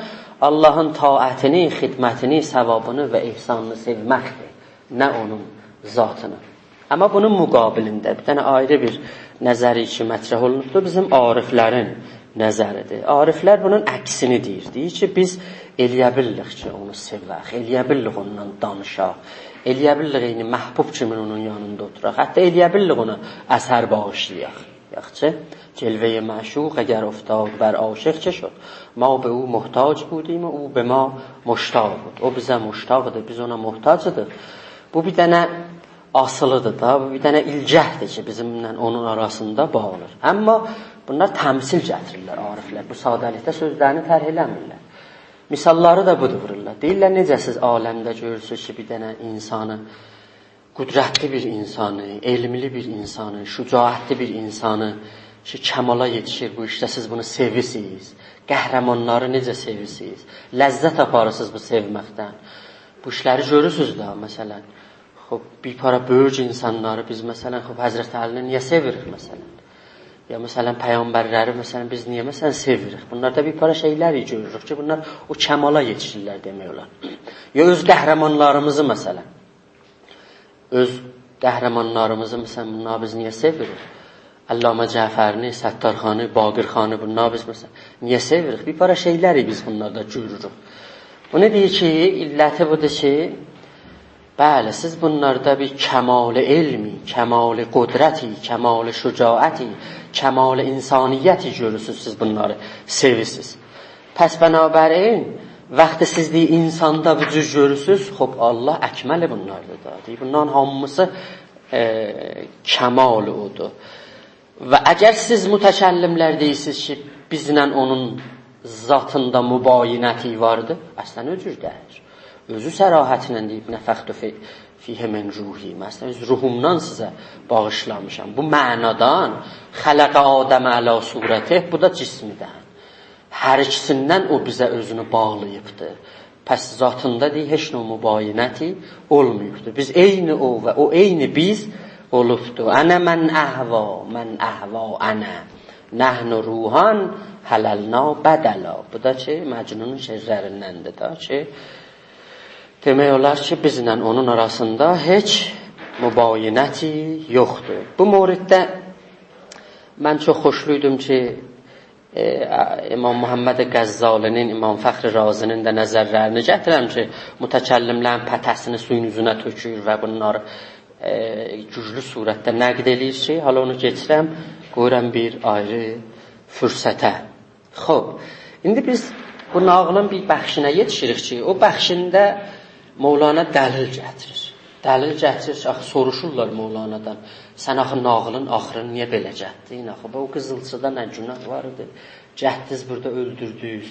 آللاهین طاعتینی، خدمتینی، ثوابینی و احسانینی سئومکدیر، نه اونون ذاتینی. آمما بونون مقابلینده بیر دنه آیری بیر نظر کی مطرح اولونوبدور، بیزیم عارف‌لرین نظریدیر. عارف‌لر بونون عکسینی دئییر. دئییر کی، بیز ائلیه بیللیک کی، اونو سئوک، ائلیه بیللیک اوندان دانیشاق، ائلیه بیللیک عینی محبوب کیمین اونون یانیندا اوتوراق. حتی ائلیه بیللیک اونا اثر باغیشلایاق. یاخشی، جلوهٔ معشوق اگر افتاد بر عاشق چه شد؟ ما به او محتاج بودیم و او به ما مشتاق بود. او بیزه مشتاقدیر، بیز اونا محتاجیق. بو بیر دنه آسیلیدیر دا، بو بیر دنه ایلگه‌دیر کی، بیزیمله اونون آراسیندا باغلیر. آمما بونلار تمثیل گتیریرلر، عارف‌لر. بو ساده‌لیکده سؤزلرینی طرح ائله‌میرلر. مثال‌لاری دا بودور وورورلار. دئییرلر، نئجه سیز عالمده گؤرورسونوز کی، بیر دنه اینسانی، قدرتلی بیر اینسانی، علملی بیر اینسانی، شجاعتلی بیر اینسانی کی، کمالا یئتیشیر بو ایشده، سیز بونو سئویرسینیز. قهرمانلاری نئجه سئویرسینیز؟ لذت آپاریرسینیز بو سئومکدن. بو ایشلری گؤرورسونوز ده، مثلاً. خوب، بیر پارا بؤیوک اینسانلاری بیز، مثلاً، خوب، حضرت علی‌نی نییه سئویریک، مثلاً؟ یا، مثلاً، پیغمبرلری، مثلاً، بیز نییه، مثلاً، سئویریک؟ بونلاردا بیر پارا شئیلر گؤروروک کی، بونلار او کمالا یئتیشیرلر، دئمک اولار. یا اؤز قهرمانلاریمیزی، مثلاً، اؤز قهرمانلاریمیزی، مثلاً، بونلاری بیز نییه سئویریک؟ علامه جعفری‌نی، ستارخانی، باقرخانی، بونلاری بیز، مثلاً، نییه سئویریک؟ بیر پارا شئیلری بیز بونلاردا گؤروروک. بونو دئییر کی، علتی بودور کی، بلی، سیز بونلاردا بیر کمال علمی، کمال قدرتی، کمال شجاعتی، کمال انسانیتی گؤرورسونوز، سیز بونلاری سئویرسینیز. پس بنابراین، وقتی سیز دئییر، اینساندا بو جور گؤرورسونوز، خوب، الله اکمل بونلاردیر دا. دئییر، بونلارین هامیسی، ائ، کمال اودور. و اگر سیز متکلم‌لر دئییرسینیز کی، بیزله اونون ذاتیندا مباینتی واردیر، اصلاً او جور دئییل. اؤزو صراحتله دئییب، «نفخت فی-، فیه من روحی». من اصلاً اؤز روحومدان سیزه باغیشلامیشام. بو معنادان، «خلق آدم علی صورته»، بو دا جسمدن. هر ایکیسیندن او بیزه اؤزونو باغلاییبدیر. پس ذاتیندا دئییر، هئچ نوع مباینتی اولماییبدیر. بیز عینی او و او عینی بیز اولوبدور. «أنا من أهوی، من أهوی أنا. نحن روحان حللنا بدلا.» بو دا کی، مجنونون شعرلریندندیر دا کی، دئمک اولار کی، بیزله اونون آراسیندا هئچ مباینتی یوخدور. بو موردده من چوخ خوشلویدوم کی، ائ، امام محمد غزالی‌نین، امام فخر رازی‌نین ده نظرلرینی گتیرم کی، متکلم‌لرین پته‌سینی سویون اوزونه تؤکور و بونلاری، ائ، گوجلو صورتده نقد ائله‌ییر کی، حالا اونو کئچیرم، قویورام بیر آیری فرصته. خوب، ایندی بیز بو ناغیلین بیر بخشینه یئتیشیریک کی، او بخشینده مولانا دلیل گتیریر. دلیل گتیریر کی، آخی سوروشورلار مولانادان، «سن آخی ناغیلین آخیرینی نییه بئله گتدین؟ آخی بو قیزیلچیدا نه گوناه وار ایدی؟ گتدینیز بورادا اؤلدوردونوز.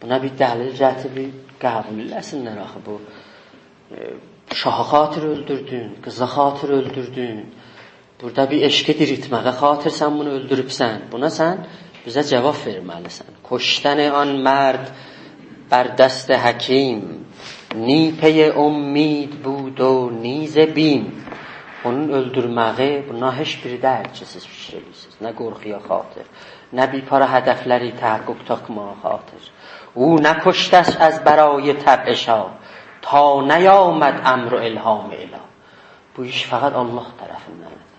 بونا بیر دلیل گتیر، بیر قبول ائله‌سینلر آخی بو. ائ، شاها خاطیر اؤلدوردون، قیزا خاطیر اؤلدوردون. بورادا بیر عشقی دیریلتمه‌یه خاطیر سن بونو اؤلدوروبسن. بونا سن بیزه جواب وئرمه‌لیسن. «کشتن آن مرد بر دست حکیم، نی پی امید بود و نی ز بیم.» اونون اؤلدورمه‌یی، بونا هئچ بیر دئییل کی، سیز فیکیر ائدیرسینیز. نه قورخویا خاطر، نه بی‌پارا هدفلری تحقق تاپماغا خاطر. «او نکشتش از برای طبع شاه، تا نیامد امر و الهام اله.» بو ایش فقط الله طرفیندن ایدی.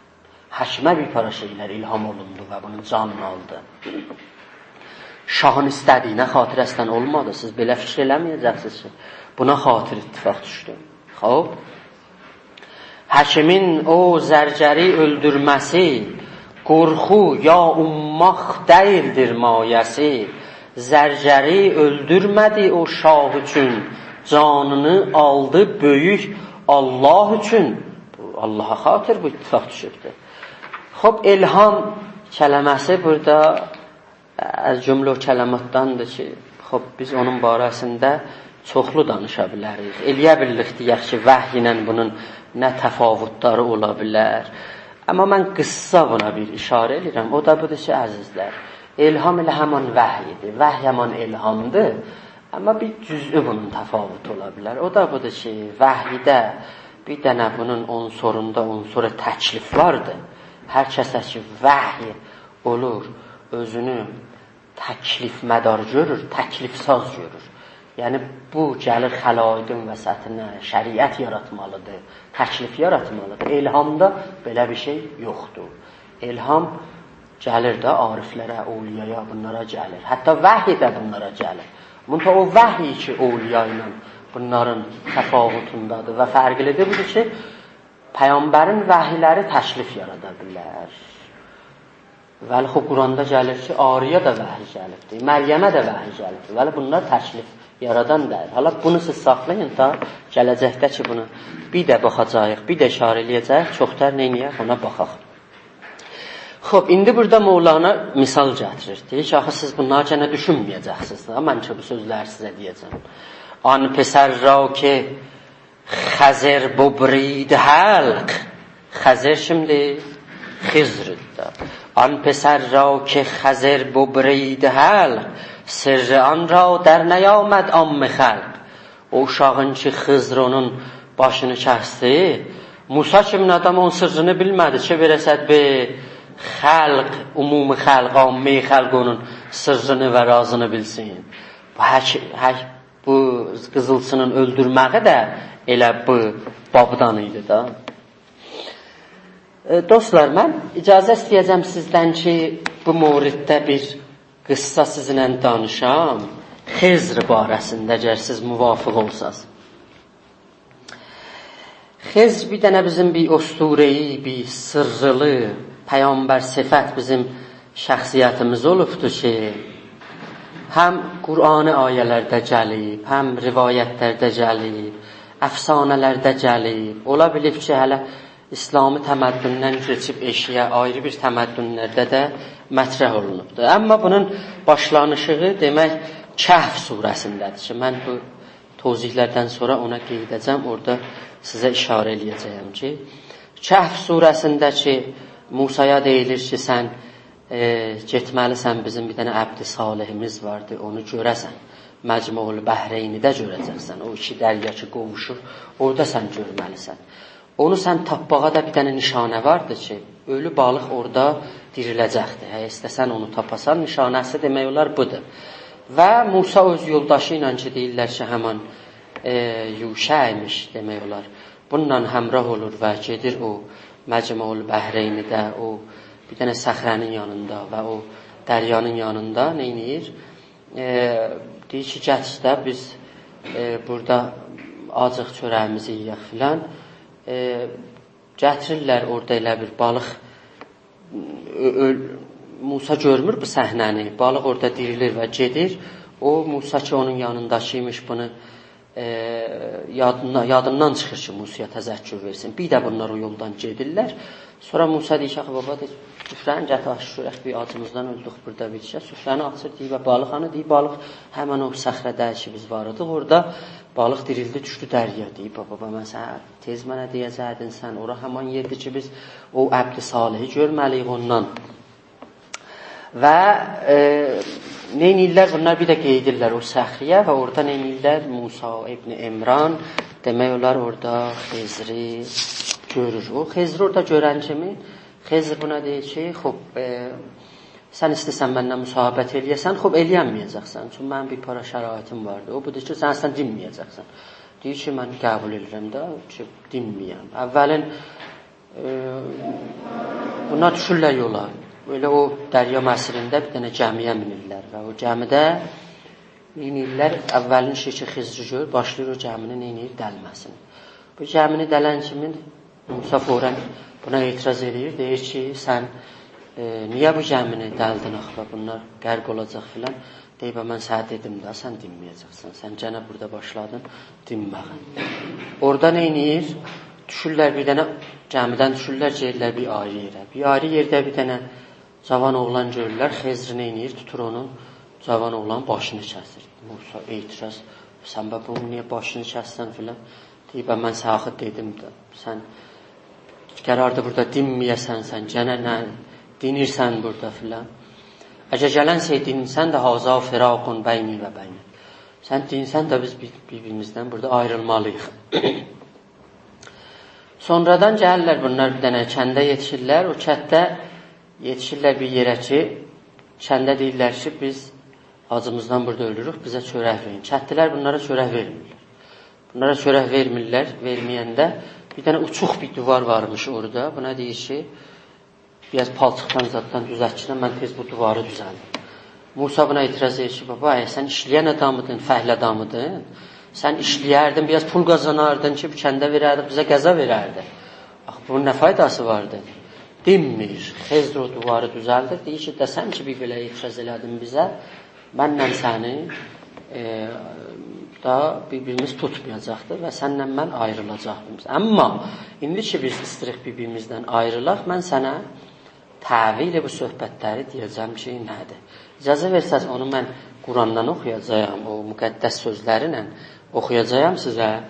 حکیمه بی‌پارا شئیلر الهام اولوندو و بونون جانینی آلدی. شاهین ایسته‌دیگینه خاطر اصلاً اولمادی. سیز بئله فیکیر ائله‌مه‌یه‌جکسینیز کی، بونا خاطر اتفاق دوشدو. خوب. حکیمین او زرگری اؤلدورمه‌سی، قورخو یا اومماق دئییلدیر مایه‌سی. زرگری اؤلدورمه‌دی او شاه اوچون، جانینی آلدی بؤیوک الله اوچون. بو، اللها خاطر بو اتفاق دوشوبدور. خوب، الهام کلمه‌سی بورادا از جمله او کلماتداندیر کی، خوب، بیز اونون باره‌سینده چوخلو دانیشا بیلریک. ائلیه بیلریک دئیک کی، وحی ایله بونون نه تفاوتلاری اولا بیلر؟ اما من قیسا بونا بیر اشاره ائدیرم. او دا بودور کی، عزیزلر، الهام ائله همان وحی‌دیر، وحی همان الهامدیر. اما بیر جزئی بونون تفاوتو اولا بیلر. او دا بودور کی، وحیده بیر دنه بونون عنصروندا عنصر تکلیف واردیر. هر کسه کی، وحی اولور، اؤزونو تکلیف‌مدار گؤرور، تکلیف‌ساز گؤرور. یعنی، بو گلیر خلایقین وسطینه، شریعت یاراتمالیدیر، تکلیف یاراتمالیدیر. الهامدا بئله بیر شئی یوخدور. الهام گلیر ده عارفلره، اولیایا، بونلارا گلیر. حتی وحی ده بونلارا گلیر. منتها او وحی کی، اولیا ایله بونلارین تفاوتونده‌دیر و فرقلی‌دیر، بودور کی، پیغمبرین وحی‌لری تکلیف یارادا بیلر. ولی خوب، قرآندا گلیر کی، آریایا دا وحی گلیبدیر، مریمه ده وحی گلیبدیر. ولی بونلار تکلیف یارادان دئییل. حالا بونو سیز ساخلایین تا گله‌جکده کی، بونو بیر ده باخاجاغیق، بیر ده اشاره ائلیه‌جه‌ییک، چوخ‌تر نئینیه‌ک، اونا باخاق. خوب، ایندی بورادا مولانا مثال گتیریر. دئییر کی، آخی سیز بونلاری گئنه دوشونمه‌یه‌جکسینیز ده، من کی، بو سؤزلری سیزه دئیه‌جم. «آن پسر را که خضر ببرید حلق.» خضر کیمدیر؟ خضردیر. «آن پسر را که خضر ببرید حلق، سر آن را در نیامد عام خلق.» او اوشاغین کی، خضر اونون باشینی کسدی، موسی کیمین آدام اونون سرّینی بیلمه‌دی کی، وئره‌سن به خلق، عموم خلق، عامه خلق اونون سرّینی و رازینی بیلسین. بو حک-، حک-، بو قیزیلچی‌نین اؤلدورمه‌یی ده ائله بو بابدان ایدی ده. ائ، دوستلار، من اجازه ایسته‌یه‌جم سیزدن کی، بو موردده بیر قیسا سیزینله دانیشام. خضر باره‌سینده، اگر سیز موافق اولساز. خضر بیر دنه بیزیم بیر اسطوره‌ای، بیر سرّلی پیغمبر صفت بیزیم شخصیتیمیز اولوبدور کی، هم قرآنی آیه‌لرده گلیب، هم روایت‌لرده گلیب، افسانه‌لرده گلیب. اولا بیلیب کی، هله اسلامی تمدن‌دن کئچیب ائشییه، آیری بیر تمدن‌لرده ده مطرح اولونوبدور. اما بونون باشلانیشیغی، دئمک، کهف سوره‌سینده‌دیر کی، من بو توضیح‌لردن سونرا اونا قاییداجاغام، اورادا سیزه اشاره ائلیه‌جه‌یم کی، کهف سوره‌سینده کی، موسایا دئییلیر کی، سن، ائ، گئتمه‌لیسن، بیزیم بیر دنه عبد صالحیمیز واردی، اونو گؤره‌سن. مجمع البحرینی‌ده گؤره‌جکسن. او ایکی دریا کی، قوووشور، اورادا سن گؤرمه‌لیسن. اونو سن تاپماغا دا بیر دنه نشانه واردی کی، اؤلو بالیق اورادا دیریله‌جکدیر. هه، ایسته‌سن اونو تاپاسان، نشانه‌سی دئمک اولار بودور. و موسی اؤز یولداشی ایله کی، دئییرلر کی، همان، ائ، یوشع ایمیش دئمک اولار. بونونلا همراه اولور و گئدیر او مجمع البحرینی‌ده، او بیر دنه صخره‌نین یانیندا و او دریانین یانیندا نئینیر؟ ائ، دئییر کی، گل ایسته بیز، ائ، بورادا آجیق چؤره‌ییمیزی یئیک فلان. ائ، گتیریرلر اورادا ائله بیر بالیق، اؤ-، اؤل-، موسی گؤرمور بو صحنه‌نی. بالیق اورادا دیریلیر و گئدیر. او موسی کی، اونون یانینداکی ایمیش، بونو، ائ، یادینا-، یادیندان چیخیر کی، موسایا تذکر وئرسین. بیر ده بونلار او یولدان گئدیرلر. سونرا موسی دئییر کی، «آخی بابا، دئییر، سفره‌نی گتیر، آچ گؤرک، بیر آجیمیزدان اؤلدوک بورادا بیر ایچه.» سفره‌نی آچیر، دئییر، «و بالیق هانی؟» دئییر، «بالیق همین او صخره‌ده کی، بیز وار ایدیک اورادا، بالیق دیریلدی، دوشدو دریایا.» دئییر، «بابا، بابا، من سنه تئز منه دئیه‌جکدین، سن اورا همان یئردیر کی، بیز او عبد صالحی گؤرمه‌لی‌ییک اوندان.» و، ائ، نئینیرلر؟ بونلار بیر ده قئییدیرلر او صخره‌یه و اورادا نئینیرلر؟ موسی ابن عمران، دئمک اولار، اورادا خضری گؤرور. او خضری اورادا گؤرن کیمی خضر بونا دئییر کی، خوب، ائ، سن ایسته‌سن منن مصاحبت ائله‌یه‌سن، خوب، ائله‌ینمه‌یه‌جکسن. چونکی منیم بیر پارا شرایطیم واردی. او بودور کی، سن اصلاً دینمه‌یه‌جکسن. دئییر کی، من قبول ائدیرم ده کی، دینمه‌یم. اولاً، ائ، بونلار دوشورلر یولا. ائله او دریا مسیرینده بیر دنه گمی‌یه مینیرلر و او گمی‌ده نئینیرلر؟ اولین شئی کی، خضری گؤرور، باشلاییر او گمینی نئینیر؟ دلمه‌سینه. بو گمینی دلن کیمی موسی فوراً بونا اعتراض ائله‌ییر. دئییر کی، سن، ائ، نییه بو گمینی دلدین آخی؟ بونلار غرق اولاجاق فلان. دئییر، «به، من سنه دئدیم ده، سن دینمه‌یه‌جکسن. سن گئنه بورادا باشلادین دینمه‌یه.» اورادا نئینیر؟ دوشورلر بیر دنه، گمی‌دن دوشورلر، گئدیرلر بیر آیری یئره. بیر آیری یئرده بیر دنه جاوان اوغلان گؤرورلر، خضر نئینیر؟ توتور اونون، جاوان اوغلانین باشینی کسیر. موسی اعتراض، «سن به بونون نییه باشینی کسدین؟» فلان. دئییر، «به، من سنه آخی دئدیم ده، سن قراردی بورادا دینمه‌یه‌سن، سن گئنه نه دینیرسن بورادا؟» فلان. «اگر گلن شئی دینسن ده، هذا فراق بینی و بینک. سن دینسن ده، بیز بیر-، بیر-بیریمیزدن بورادا آیریلمالی‌ییق.» سونرادان گلیرلر بونلار بیر دنه کنده یئتیشیرلر. او کندده یئتیشیرلر بیر یئره کی، کنده دئییرلر کی، «بیز آجیمیزدان بورادا اؤلوروک، بیزه چؤرک وئرین.» کندلی‌لر بونلارا چؤرک وئرمیرلر. بونلارا چؤرک وئرمیرلر، وئرمه‌ینده بیر دنه اوچوق بیر دیوار وارمیش اورادا. بونا دئییر کی، «بیر آز پالچیقدان زاددان دوزلتگینن، من تئز بو دیواری دوزلدیم.» موسی بونا اعتراض ائدیر کی، «بابا، اگر سن ایشله‌ین آدامیدین، فعل آدامیدین، سن ایشله‌یردین، بیر آز پول قازاناردین کی، بو کنده وئرردین، بیزه غذا وئرردین. آخی بونون نه فایداسی واردی؟» دینمیر. خضر او دیواری دوزلدیر. دئییر کی، «دئسن کی، بیر بئله اعتراض ائله‌دین بیزه، منله سنی، ائ، دا بیر-بیریمیز توتمایاجاقدیر و سنله من آیریلاجاغیق.» اما ایندی کی، بیز ایسته‌ییریک بیر-بیریمیزدن آیریلاق، من سنه تأویل بو صحبتلری دئیه‌جم کی، نه‌دیر. اجازه وئرسز، اونو من قرآندان اوخویاجاغام، او مقدس سؤزلرینن اوخویاجاغام سیزه. ائ،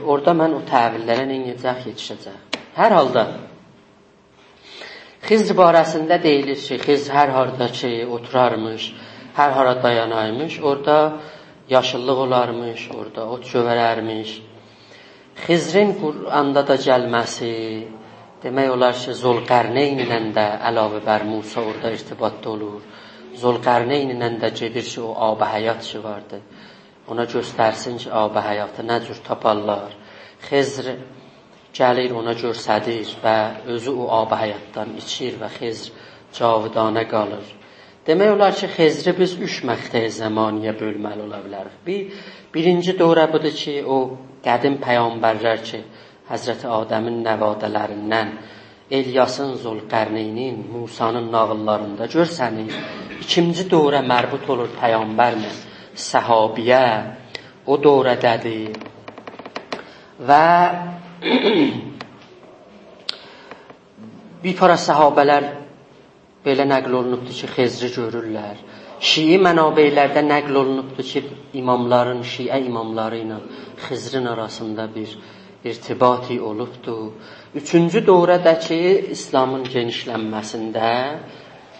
اورادا من او تأویللره نئینیه‌جک؟ یئتیشه‌جک. هر حالدا، خضر باره‌سینده دئییلیر کی، خضر هر هاردا کی اوتورارمیش، هر هارا دایانارمیش، اورادا یاشیللیق اولارمیش، اورادا اوت گؤوررمیش. خضرین قرآندا دا گلمه‌سی، دئمک اولار کی، ذوالقرنین‌له ده علاوه بر موسی اورادا ارتباطدا اولور. ذوالقرنین‌له ده گئدیر کی، او آب حیات کی واردی، اونا گؤسترسین کی، آب حیاتی نه جور تاپارلار. خضر گلیر، اونا گؤستریر و اؤزو او آب حیاتدان ایچیر و خضر جاودانه قالیر. دئمک اولار کی، خضری بیز اوچ مقطع زمانی‌یه بؤلمه‌لی اولا بیلریک. بیر، بیرینجی دوره بودور کی، او قدیم پیغمبرلر کی، حضرت آدمین نواده‌لریندن الیاسین، ذوالقرنینین، موسی‌نین ناغیللاریندا گؤرسنیر. ایکینجی دوره مربوط اولور پیغمبرله صحابی‌یه، او دوره‌ده‌دیر. و بیر پارا صحابه‌لر بئله نقل اولونوبدور کی، خضری گؤرورلر. شیعی منابع‌لرده نقل اولونوبدور کی، اماملارین، شیعه اماملاری ایله خضرین آراسیندا بیر ارتباطی اولوبدور. اوچونجو دوره‌ده کی، اسلامین گئنیشلنمه‌سینده،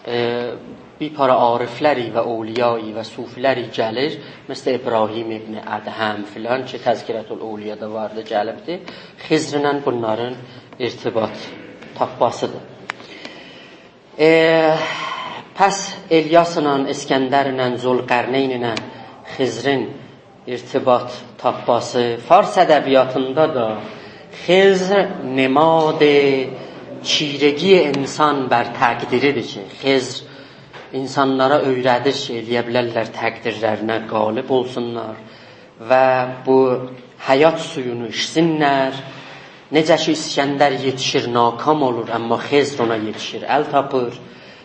ائ، بیر پارا عارفلری و اولیایی و صوفی‌لری گلیر. مثل ابراهیم ابن ادهم فلان کی، تذکرة الاولیادا واردی، گلیبدی. خضرله بونلارین ارتباط تاپماسیدیر. ائ، پس الیاسلا، اسکندرله، ذوالقرنین‌له خضرین ارتباط تاپماسی. فارس ادبیاتیندا دا خضر نماد چیرگی انسان بر تقدیری‌دیر کی، خضر انسانلارا اؤیره‌دیر کی، ائلیه بیلرلر تقدیرلرینه غالب اولسونلار و بو حیات سویونو ایچسینلر. نئجه کی، اسکندر یئتیشیر، ناکام اولور، اما خضر اونا یئتیشیر، ال تاپیر.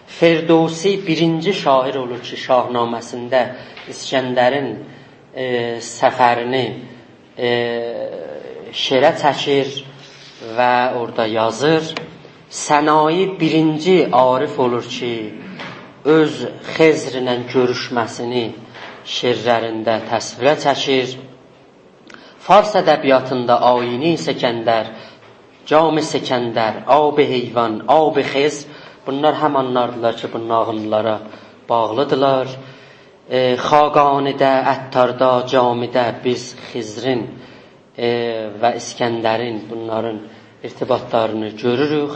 فردوسی بیرینجی شاعر اولور کی، شاهنامه‌سینده اسکندرین، ائ، سفرینی، ائ، شعره چکیر و اورادا یازیر. سنایی بیرینجی عارف اولور کی، اؤز خضرله گؤروشمه‌سینی شعرلرینده تصویره چکیر. فارس ادبیاتیندا آیینی سکندر، جام سکندر، آب حیوان، آب خضر، بونلار همانلاردیلار کی، بو ناغیللارا باغلیدیرلار. ائ، خاقانی‌ده، عطاردا، جامی‌ده بیز خضرین، ائ، و اسکندرین، بونلارین ارتباطلارینی گؤروروک.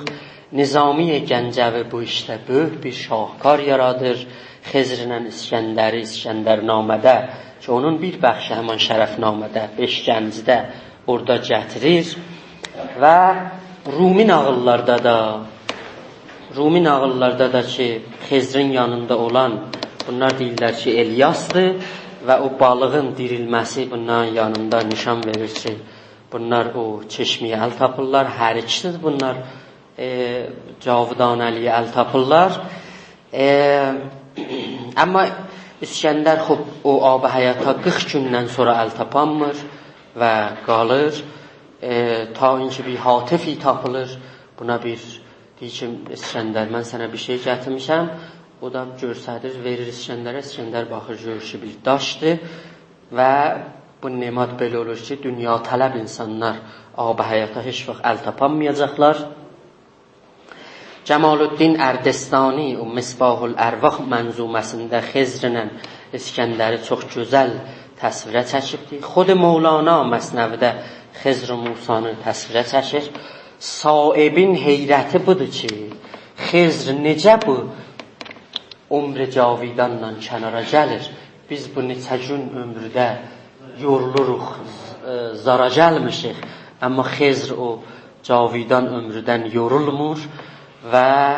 نظامی گنجوی بو ایشده بؤیوک بیر شاهکار یارادیر. خضرله اسکندری، اسکندرنامه‌ده کی، اونون بیر بخشی همان شرفنامه‌ده، بئش گنجده اورادا گتیریر. و رومی ناغیللاردا دا، رومی ناغیللاردا دا کی، خضرین یانیندا اولان، بونلار دئییرلر کی، الیاسدیر و او بالیغین دیریلمه‌سی بونلارین یانیندا نیشان وئریر کی، بونلار او چشمه‌یه ال تاپیرلار. هر ایکیسی ده بونلار، ائ، جاودانه‌لیگه ال تاپیرلار. ائ، اما اسکندر، خوب، او آب حیاتا قیرخ گوندن سونرا ال تاپانمیر و قالیر. ائ، تا اینکه بیر هاتفی تاپیلیر، بونا بیر دئییر کی، اسکندر، من سنه بیر شئی گتیرمیشم. او دا گؤستریر، وئریر اسکندره. اسکندر باخیر، گؤرور کی، بیر داشدیر و بو نماد بئله اولور کی، دونیاطلب اینسانلار آب حیاتا هئچ واخت ال تاپانمایاجاقلار. جمال‌الدین اردستانی او مصباح الارواح منظومه‌سینده خضرله اسکندری چوخ گؤزل تصویره چکیبدیر. خود مولانا مثنوی‌ده خضر و موسی‌نی تصویره چکیر. صائبین حیرتی بودور کی، خضر نئجه بو عمر جاویدانلا کنارا گلیر؟ بیز بو نئچه گون عؤمورده یورولوروق، ائ، زارا گلمیشیک، اما خضر او جاویدان عؤمرودن یورولمور و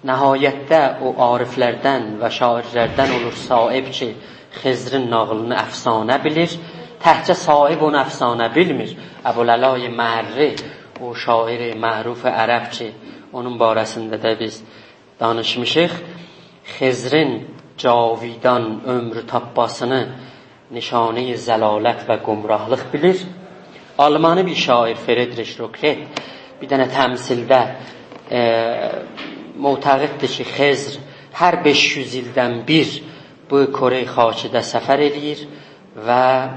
نهایتده او عارفلردن و شاعرلردن اولور صائب کی، خضرین ناغیلینی افسانه بیلیر. تکجه صائب اونو افسانه بیلمیر. ابوالعلای مری، او شاعر معروف عرب کی، اونون باره‌سینده ده بیز دانیشمیشیق. خضرین جاویدان عؤمرو تاپماسینی نشانه‌ی ضلالت و گمراهلیق بیلیر. آلمانی بیر شاعر فردریش روکرت بیر دنه تمثیلده، ائ، معتقددیر کی، خضر هر بئش یوز ایلدن بیر بو کره‌ی خاکی‌ده سفر ائله‌ییر و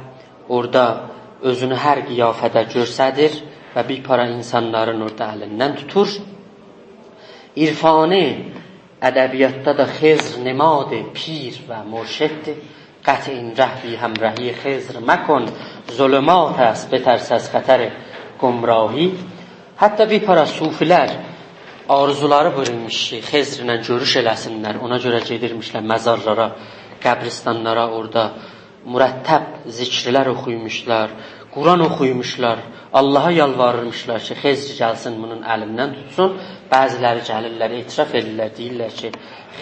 اورادا اؤزونو هر قیافه‌ده گؤستریر و بیر پارا اینسانلارین اورادا الیندن توتور. عرفانی ادبیاتدا دا خضر نماد پیر و مرشددیر. «قطع این ره، بی‌همرهی خضر مکن، ظلمات است، بترس از خطر گمراهی.» حتی بیر پارا صوفی‌لر آرزولاری بو ایمیش کی، خضرله گؤروش ائله‌سینلر. اونا گؤره گئدیرمیشلر مزارلارا، قبرستانلارا، اورادا مرتب ذکرلر اوخویموشلار، قرآن اوخویموشلار، آللاها یالواریرمیشلار کی، خضر گلسین، بونون الیندن توتسون. بعضی‌لری گلیرلر، اعتراف ائدیرلر، دئییرلر کی،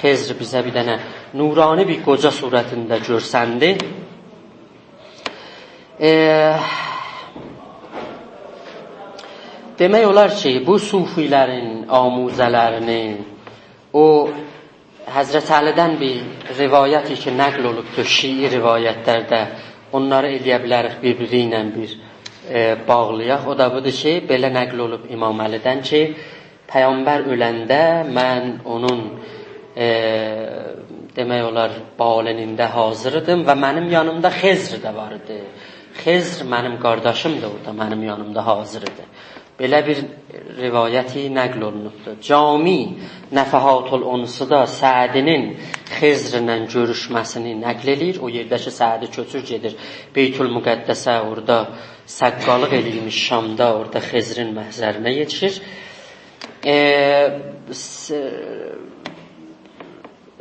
خضر بیزه بیر دنه نورانی بیر قوجا صورتینده گؤرسندی. ائ، دئمک اولار کی، بو صوفی‌لرین آموزه‌لرینی، او حضرت علی‌دن بیر روایتی کی، نقل اولوبدور شیعی روایتلرده، اونلاری ائلیه بیلریک بیر-بیری ایله بیر، ائ، باغلایاق. او دا بودور کی، بئله نقل اولوب امام علی‌دن کی، پیغمبر اؤلنده من اونون، ائ، دئمک اولار، بالینینده حاضر ایدیم و منیم یانیمدا خضر ده وار ایدی. خضر منیم قارداشیمدیر، اورادا منیم یانیمدا حاضر ایدی. بئله بیر روایتی نقل اولونوبدور. جامی نفحات الانس‌دا سعدی‌نین خضرله گؤروشمه‌سینی نقل ائله‌ییر. او یئرده کی، سعدی کؤچور گئدیر بیت‌المقدسه، اورادا سقالیق ائله‌ییرمیش شامدا، اورادا خضرین محضرینه یئتیشیر. ائ، س-،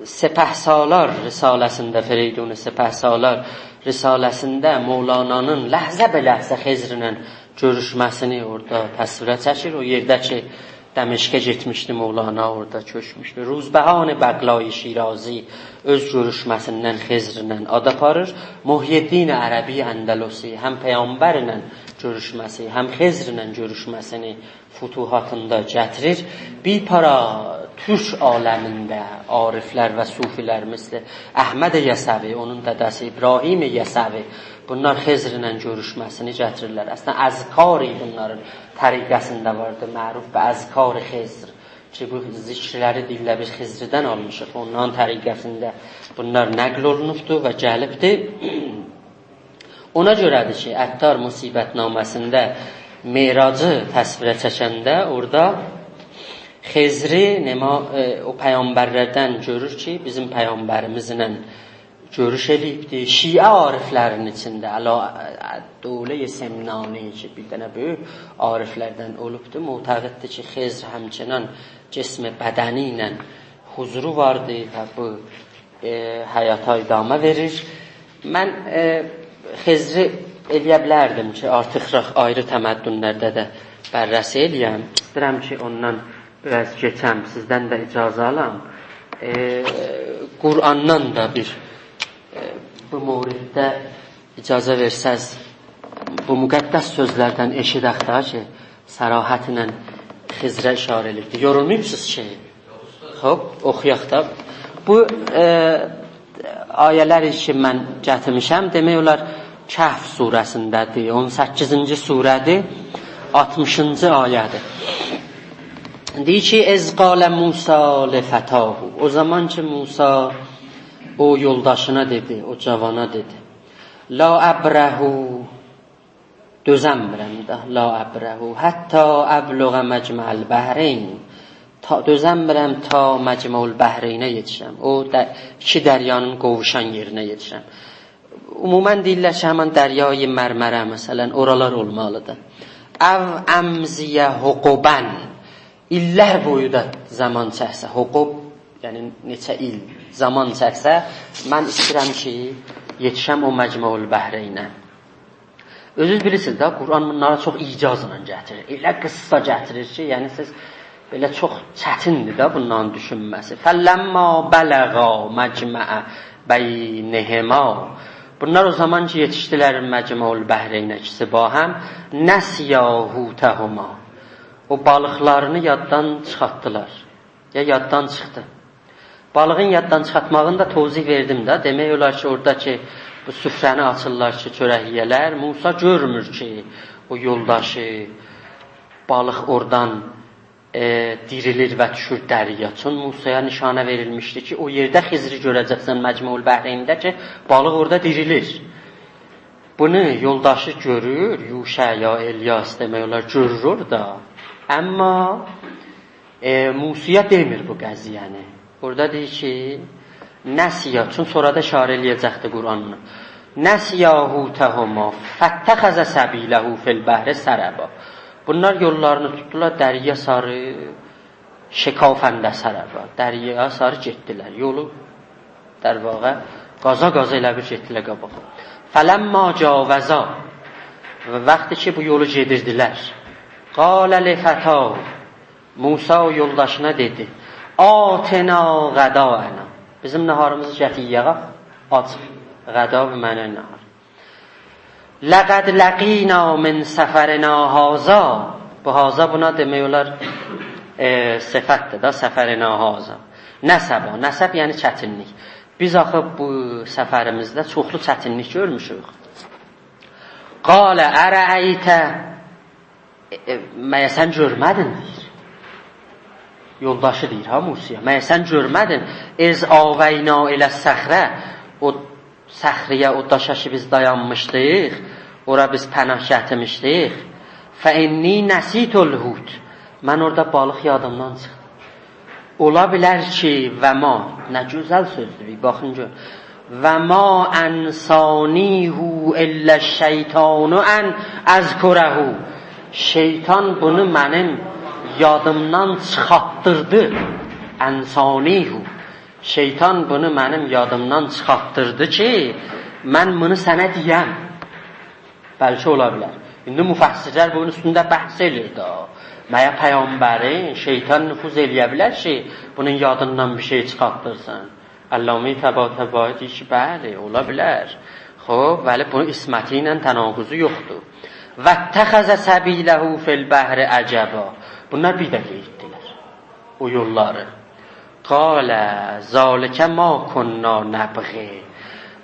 سپهسالار رساله‌سینده، فریدون سپهسالار رساله‌سینده مولانانین لحظه به لحظه خضرله گؤروشمه‌سینی اورادا تصویره چکیر. او یئرده کی، دمشقه گئتمیشدی مولانا، اورادا کؤچموشدو. روزبهان بغلای شیرازی اؤز گؤروشمه‌سیندن خضرله آد آپاریر. محی‌الدین عربی اندلسی هم پیغمبرله گؤروشمه‌سی، هم خضرله گؤروشمه‌سینی فتوحاتیندا گتیریر. بیر پارا تورک عالمینده عارفلر و صوفی‌لر، مثل احمد یسوی، اونون دده‌سی ابراهیم یسوی، بونلار خضرله گؤروشمه‌سینی گتیریرلر. اصلینده، اذکار بونلارین طریقه‌سینده واردی، معروف به اذکار خضر، کی، بو ذکرلری دئییرلر، بیز خضردن آلمیشیق، اونلارین طریقه‌سینده بونلار نقل اولونوبدور و گلیبدیر. اونا گؤره‌دیر کی، عطار مصیبت‌نامه‌سینده معراجی تصویره چکنده اورادا، خضری نما، ائ، او پیغمبرلردن گؤرور کی، بیزیم پیغمبریمیزله گؤروش ائله‌ییبدی. شیعه عارفلرین ایچینده، علا-، دوله‌ی سمنانی کی، بیر دنه بؤیوک عارفلردن اولوبدو، معتقددیر کی، خضر همچنان جسم بدنی ایله حضورو واردی و بو، ائ، حیاتا ادامه وئریر. من، ائ، خضری ائلیه بیلردیم کی، آرتیقراق آیری تمدنلرده ده بررسی ائلیه‌م. ایسته‌ییرم کی، اوندان بیر آز کئچم، سیزدن ده اجازه آلام. ائ، قرآندان دا بیر، ائ، بو موردده اجازه وئرسز، بو مقدس سؤزلردن ائشیدک ده کی، صراحتله خضره اشاره ائله‌ییبدیر. یورولماییبسینیز کی؟ خوب، اوخویاق دا. بو، ائ، آیه‌لر کی، من گتیرمیشم، دئمک اولار کهف سوره‌سینده‌دیر. اون سککیزینجی سوره‌دیر، آلتمیشینجی آیه‌دیر. دئییر کی، «إذ قال موسی لفتاه». او زامان کی، موسی او یولداشینا دئدی، او جاوانا دئدی: «لا أبرح»، دؤزنمیرم ده، «لا أبرح حتی أبلغ مجمع البحرین»، تا، دؤزنمیرم تا مجمع البحرینه یئتیشم. او ده، ایکی دریانین قوووشان یئرینه یئتیشم. عموماً دئییرلر کی، همین دریای مرمره، مثلاً، اورالار اولمالیدیر. «أو أمضی حقباً»، ایللر بویو دا زامان چکسه، حقب، یعنی نئچه ایل زامان چکسه، من ایسته‌ییرم کی، یئتیشم او مجمع البحرینه. اؤزونوز بیلیرسینیز ده، قرآن بونلاری چوخ ایجازلا گتیریر. ائله قیسسا گتیریر کی، یعنی سیز بئله چوخ چتیندیر ده بونلارین دوشونمه‌سی. «فلما بلغا مجمع بینهما». بونلار او زامان کی، یئتیشدیلر مجمع البحرینه، ایکیسی باهم، «نسیا حوتهما». او بالیقلارینی یاددان چیخارتدیلار. یا یاددان چیخدی. بالیغین یاددان چیخارتماغینی دا توضیح وئردیم ده. دئمک اولار کی، اورادا کی، بو سفره‌نی آچیرلار کی، چؤرک یئیه‌لر. موسی گؤرمور کی، او یولداشی، بالیق اورادان، ائ، دیریلیر و دوشور دریایا. چون موسایا نشانه وئریلمیشدی کی، او یئرده خضری گؤره‌جکسن مجمع البحرینده کی، بالیق اورادا دیریلیر. بونو یولداشی گؤرور، یوشع یا الیاس دئمک اولار، گؤرور اورادا. اما ائ، موسایا دئمیر بو قضیه‌نی. بورادا دئییر کی، «نسیا»، چون سونرا دا اشاره ائله‌یه‌جکدیر قرآن بونا. «نسیا حوتهما فاتخذ سبیله فی البحر سربا». بونلار یوللارینی توتدولار دریا ساری، «شکافنده سربا»، دریایا ساری گئتدیلر. یولو، در واقع، قازا-قازا ائله بیل گئتدیلر قاباغا. «فلما جاوزا»، و وقتی کی، بو یولو گئدیردیلر، «قال لفتاه»، موسی او یولداشینا دئدی: «آتنا غداءنا». بیزیم ناهاریمیزی گتیر یئیک، آچ. غدا بمعنی ناهار. «لقد لقینا من سفرنا هذا». بو «هذا» بونا دئمک اولار، ائ، صفتدیر دا، «سفرنا هذا». «نصبا»، نصب یعنی چتینلیک. بیز آخی بو سفریمیزده چوخلو چتینلیک گؤرموشوک. «قال أرأیت»، ائ، ائ، مگر سن گؤرمه‌دین، دئییر. یولداشی دئییر ها موسایا. مگر سن گؤرمه‌دین؟ «إذ آوینا إلی الصخرة»، او صخره‌یه، او داشا کی بیز دایانمیشدیق، اورا بیز پناه گتیرمیشدیک. «فإنی نسیت الحوت». من اورادا بالیق یادیمدان چیخدی. اولا بیلر کی، «و ما»، نه گؤزل سؤزدور، بیر باخین گؤر. «و ما أنسانیه إلا الشیطان أن أذکره». شیطان بونو منیم یادیمدان چیخارتدیردی. «أنسانیه». شیطان بونو منیم یادیمدان چیخارتدیردی کی، من بونو سنه دئیم. بلکه اولا بیلر. ایندی مفسرلر بونون اوستونده بحث ائله‌ییر ده. مگر پیغمبرین شیطان نفوذ ائله‌یه بیلر کی، بونون یادیندان بیر شئی چیخارتدیرسین؟ علامه طباطبایی دئییر کی، بلی، اولا بیلر. خوب، ولی بونون عصمتی ایله تناقضو یوخدور. «واتخذ سبیله فی البحر عجبا». بونلار بیر ده گئتدیلر او یوللاری. «قال ذلک ما کنا نبغ».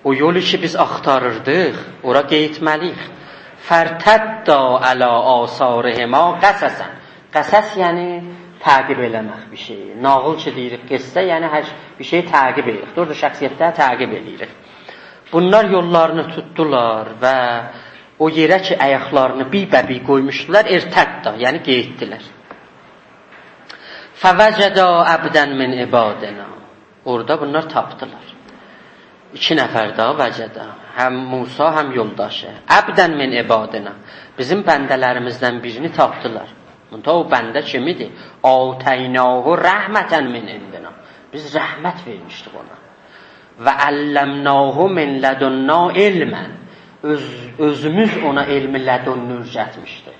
او یولو کی بیز آختاریردیق، اورا گئتمه‌لی‌ییک. «فارتدا علی آثارهما قصصا». قصص یعنی تعقیب ائله‌مک بیر شئیی. ناغیل کی دئییریک قصه، یعنی هر بیر شئیی تعقیب ائله‌ییریک. دورد شخصیتلری تعقیب ائله‌ییریک. بونلار یوللارینی توتدولار و او یئره کی آیاقلارینی بیر به بیر قویموشدولار، «ارتدا»، یعنی گئتدیلر. فوجدا عبدا من عبادنا. اورادا بونلار تاپدیلار. ایکی نفر داها وجدا. هم موسی، هم یولداشی. عبدا من عبادنا. بیزیم بنده‌لریمیزدن بیرینی تاپدیلار. منتها او بنده کیم ایدی؟ آتیناه رحمة من عندنا. بیز رحمت وئرمیشدیک اونا. و علمناه من لدنا علما. اؤز، اؤزوموز اونا علم لدنی اؤیرتمیشدیک.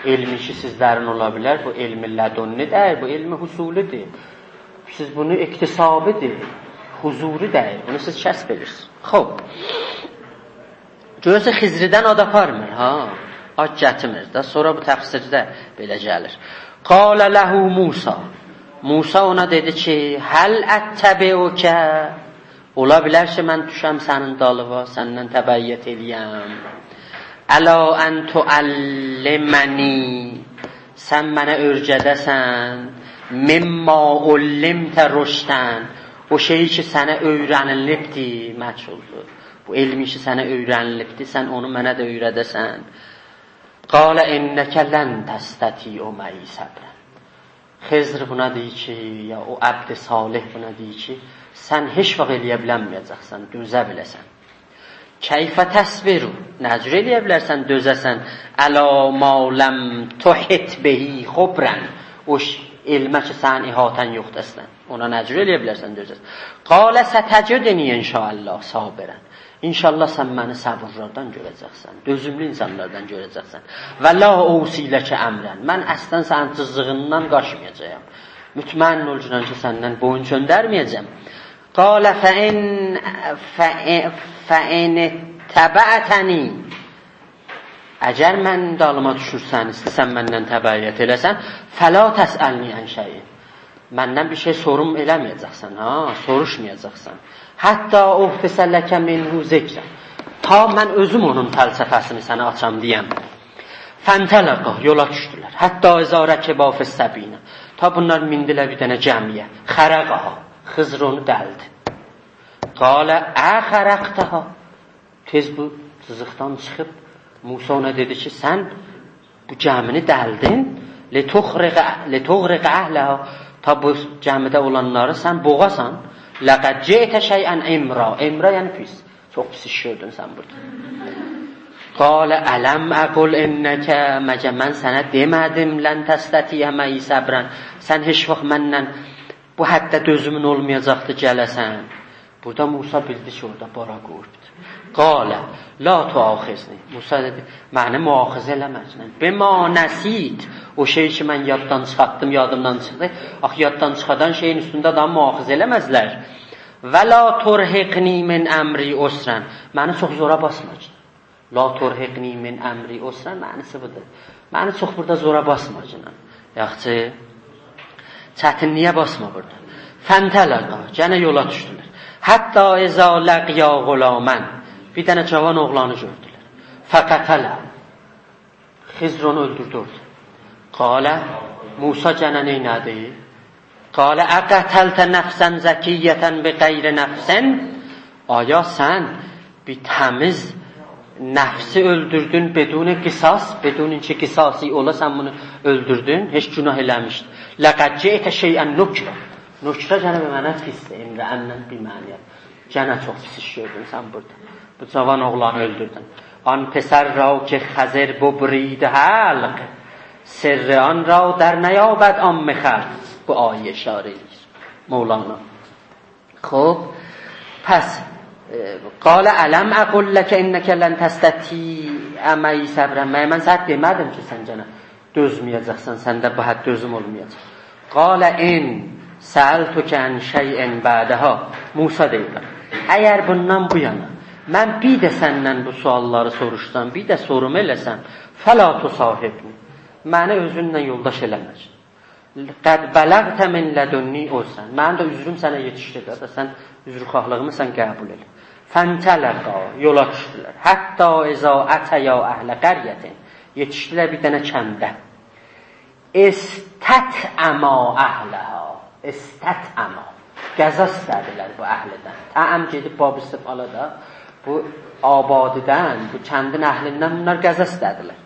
علمی کی سیزلرین اولا بیلر، بو علم لدنی دئییل، بو علم حصولی‌دیر. سیز بونو اکتسابی‌دیر، حضوری دئییل. بونو سیز کسب ائدیرسینیز. خوب. گؤرورسن، خضردن آد آپارمیر، ها. آد گتیرمیر ده. سونرا بو تفسیرده بئله گلیر. قال له موسی. موسی اونا دئدی کی، «هل اتبعک»، اولا بیلر کی من دوشم سنین دالیوا، سندن تبعیت ائله‌یم. «علی ان تعلمنی»، سن منه اؤیره‌ده‌سن، «مما علمت رشدا»، او شئی کی سنه اؤیره‌نیلیبدی، مجهولدور. بو علمی کی سنه اؤیره‌نیلیبدی، سن اونو منه ده اؤیره‌ده‌سن. قال انک لن تستطیع معی صبرا. خضر بونا دئییر کی، یا او عبد صالح بونا دئییر کی، سن هئچ واخت ائلیه بیلنمیه‌جکسن، دؤزه بیله‌سن. کیف تصبر؟ نه جور ائلیه بیلرسن، دؤزه‌سن؟ «علی ما لم تحط به خبرا»، او ش-، علمه کی سنین احاطه‌ن یوخدور اصلا. اونا نه جور ائلیه بیلرسن، دؤزه‌سن؟ قال ستجدنی ان شاء الله صابرا. ان‌شاءالله سن منی صبورلردن گؤره‌جکسن، دؤزوملو اینسانلاردان گؤره‌جکسن. «و لا اوصی لک امرا»، من اصلا سنین جیزیغیندان قاچمایاجاغام. مطمئن اول کی سندن بویون چؤندرمه‌یه‌جم. قال فان، فان، فان اتبعتنی، اگر منیم دالیما دوشورسن، ایسته‌سن مندن تبعیت ائله‌سن، «فلا تسألنی عن شیء»، مندن بیر شئی سوروم ائله‌مه‌یه‌جکسن، ها، سوروشمایاجاقسان. «حتی احدث لک منه ذکرا»، تا من اؤزوم اونون فلسفه‌سینی سنه آچام دئیم. «فانطلقا»، یولا دوشدولر. «حتی اذا رکبا فی السفینة»، تا بونلار میندیلر بیر دنه گمی‌یه. «خرقها»، خضر اونو دلدی. «قال اخرقتها»، تئز بو جیزیقدان چیخیب موسی اونا دئدی کی، سن بو گمینی دلدین، «لتغرق، لتغرق اهلها»، تا بو گمیده اولانلاری سن بوغاسان. «لقد جئت شیئا امرا»، امرا یعنی پیس. چوخ پیس ایش گؤردون سن بورادا. «قال الم اقل انک»، مگر من سنه دئمه‌دیم «لن تستطیع معی صبرا»، سن هئچ واخت منن بو حدده دؤزومون اولمایاجاقدی گله‌سن. بورادا موسی بیلدی کی اورادا بارا قویوبدو. «قال لا تؤاخذنی»، موسی دئدی، منی مؤاخذه ائله‌مه‌سینن. «بما نسیت»، او شئی کی من یاددان چیخارتدیم، یادیمدان چیخدی. آخی یاددان چیخادان شئیین اوستونده آدامی مؤاخذه ائله‌مزلر. «و لا ترهقنی من امری عسرا»، منی چوخ زورا باسما کی. «لا ترهقنی من امری عسرا»، معنی‌سی بودور. منی چوخ بورادا زورا باسما کی. یاخشی. چتینلییه باسما بورادا. «فانطلقا»، گئنه یولا دوشدولر. «حتی اذا لقیا غلاما»، بیر دنه جاوان اوغلانی گؤردولر. «فقتله»، خضر اونو اؤلدوردو اورادا. «قال»، موسی گئنه نئینه‌دی؟ «قال اقتلت نفسا زکیة بغیر نفس»، آیا سن بیر تمیز نفسی اؤلدوردون بدون قصاص، بدون اینکه قصاصی اولا، سن بونو اؤلدوردون، هئچ گناه ائله‌میشدین. «لقد جئت شیئا نکرا». نکرا گئنه بیر معنا پیسدیر، امرأنن بیر معنا. گئنه چوخ پیس ایش گؤردون سن بورادا. بو جاوان اوغلانی اؤلدوردون. «آن پسر را که خضر ببرید حلق، سر آن را در نیابد عام خلق». بو آیه‌یه اشاره ائدیر مولانا. خوب، پس، ائ، «قال الم اقل لک انک لن تستطیع معی صبرا»، مگر من سنه دئمه‌دیم کی سن گئنه دؤزمه‌یه‌جکسن، سنده بو حد دؤزوم اولمایاجاق؟ «قال ان سألتک عن شیء بعدها»، موسی دئییر، اگر بوندان بو یانا من بیر ده سندن بو سؤاللاری سوروشسام، بیر ده سوروم ائله‌سم، «فلا تصاحبنی»، منی اؤزونله یولداش ائله‌مه. «قد بلغت من لدنی عذرا»، منیم ده عذروم سنه یئتیشدی ده، سن عذرخواهلیغیمی سن قبول ائله. «فانطلقا»، یولا دوشدولر. «حتی اذا اتیا اهل قریة»، یئتیشدیلر بیر دنه کنده. «استطعما اهلها»، استطعما، غذا ایسته‌دیلر بو اهلدن. طعم گئدیب باب استفعالا دا، بو آبادی‌دن، بو کندین اهلیندن بونلار غذا ایسته‌دیلر.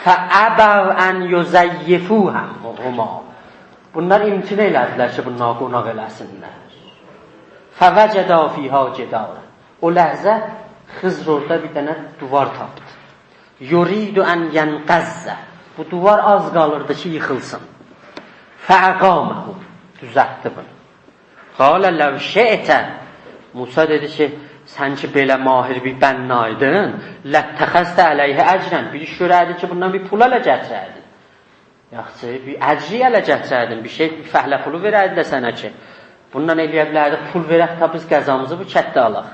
«فأبوا ان یضیفوهما»، بونلار امتناع ائله‌دیلر کی، بونلاری قوناق ائله‌سینلر. فوجدا فیها جدارا. او لحظه خضر اورادا بیر دنه دیوار تاپدی. یرید ان ینقض. بو دیوار آز قالیردی کی، ییخیلسین. فاقامه. دوزلتدی بونو. قال لو شئت. موسی دئدی کی، سن کی بئله ماهر بیر بنایدین، لاتخذت علیه اجرا. بیر ایش گؤرردین کی، بوندان بیر پول اله گتیرردین. یاخشی، بیر اجری اله گتیرردین، بیر شئی، بیر فهله پولو وئرردیلر سنه کی، بوندان ائلیه بیلردیک پول وئرک، تا بیز غذامیزی بو کتده آلاق.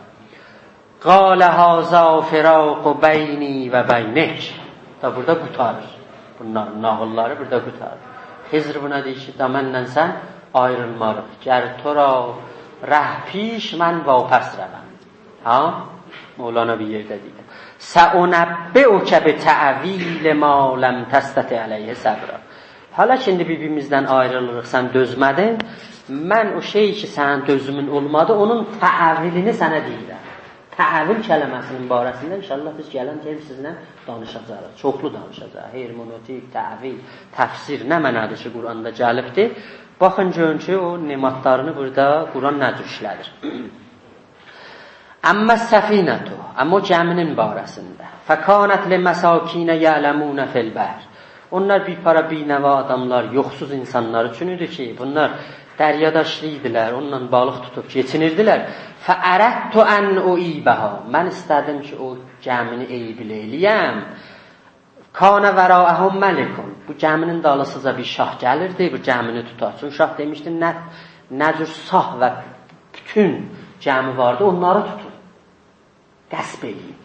قال هذا فراق بینی و بینک. دا بورادا قوتاریر. بونلارین ناغیللاری بورادا قوتاریر. خضر بونا دئییر کی، دا منله سن آیریلماریق. گر تو را ره پیش، من واپس روم. ها؟ مولانا بیر یئرده دئییر. سأنبئک بتأویل ما لم تستطع علیه صبرا. حالا کی، ایندی بیر-بیریمیزدن آیریلیریق، سن دؤزمه‌دین. من او شئی کی، سنین دؤزومون اولمادی، اونون تأویلینی سنه دئییرم. تأویل کلمه‌سینین باره‌سینده ان‌شاءالله بیز گلن ترم سیزینله دانیشاجاغیق. چوخلو دانیشاجاغیق. هرمنوتیک، تأویل، تفسیر نه معنادیر کی، قرآندا گلیبدیر؟ باخین، گؤرون کی، او نمادلارینی بورادا قرآن نه جور ایشله‌دیر. اما السفینة، آمما او گمی‌نین باره‌سینده. فکانت لمساکین یعملون فی البحر. اونلار بیر پارا بی‌نوا آداملار، یوخسوز اینسانلار اوچون ایدی کی، بونلار دریادا ایشله‌ییردیلر، اونونلا بالیق توتوب کئچینیردیلر. فأردت ان أعیبها. من ایسته‌دیم کی، او گمی‌نی عیبلی ائلیه‌م. کان وراءهم ملک. بو گمی‌نین دالیسیجا بیر شاه گلیردی، بو گمی‌نی توتار. چونکی شاه دئمیشدی، نه، نه جور ساغ و بوتون گمی واردی، اونلاری توتون. غصب ائله‌یین.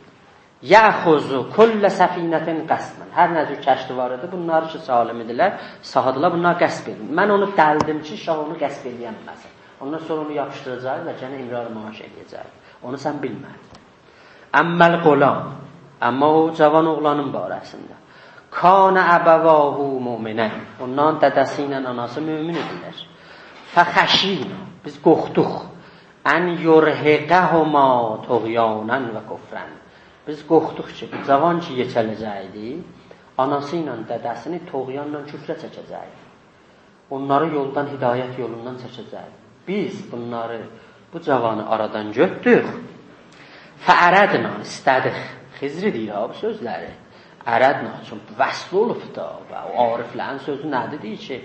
یأخذ کل سفینة غصبا. هر نه جور کشتی وار ایدی، بونلار کی سالم ایدیلر، ساغ ایدیلر، بونلاری غصب ائله‌یین. من اونو دلدیم کی، شاه اونو غصب ائلیه‌نمه‌سین. اوندان سونرا اونو یاپیشدیراجاق و گئنه امرار معاش ائلیه‌جک. اونو سن بیلمه‌دین. اما الغلام، آمما او جاوان اوغلانین باره‌سینده. کان أبواه مؤمنین. اونلارین دده‌سی ایله آناسی مؤمن ایدیلر. فخشینا، بیز قورخدوق. ان یرهقهما طغیانا و کفرا. بیز قورخدوق کی، بو جاوان کی یئکه‌له‌جکدی، آناسی ایله دده‌سینی طغیانلا کفره چکه‌جکدی. اونلاری یولدان، هدایت یولوندان چکه‌جکدی. بیز بونلاری، بو جاوانی آرادان گؤتدوک. فأردنا، ایسته‌دیک. خضر دئییر ها بو سؤزلری. أردنا، چونکی وصل اولوب دا. و او عارفلرین سؤزو نه‌دیر؟ دئییر کی،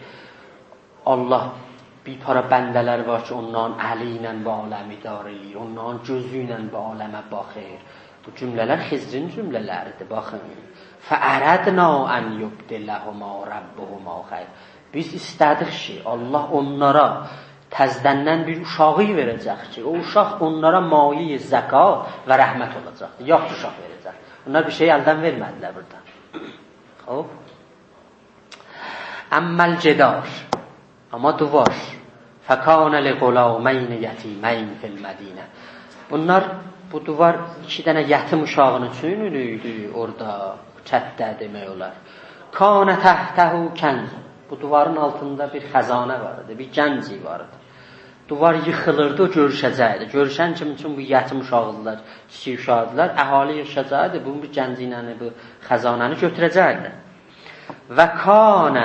الله، بیر پارا بنده‌لر وار کی، اونلارین الی ایله بو عالمی اداره ائله‌ییر، اونلارین گؤزو ایله بو عالمه باخیر. بو جمله‌لر خضرین جمله‌لریدیر، باخین. فأردنا ان یبدلهما ربهما خیر. بیز ایسته‌دیک کی، الله اونلارا تزه‌دن بیر اوشاغی وئره‌جک کی، او اوشاق اونلارا مایه‌ی ذکا و رحمت اولاجاقدیر. یاخشی اوشاق وئره‌جک. اونلار بیر شئی الدن وئرمه‌دیلر بورادا. خوش. اما الجدار، آمما دیوار. فکان لغلامین یتیمین فی المدینة. بونلار، بو دیوار ایکی دنه یتیم اوشاغین اوچون ایدی اورادا، کتده دئمک اولار. کان تحته کنز. بو دیوارین آلتیندا بیر خزانه وار ایدی، بیر گنج وار ایدی. دیوار ییخیلیردی، او گؤروشه‌جکدی. گؤروشن کیمی، چون بو یتیم اوشاغیدیلار، کیچیک اوشاغیدیلار، اهالی ییغیشاجاقدی، بونون بو گنجی ایله بو خزانه‌نی گؤتوره‌جکدی. و کان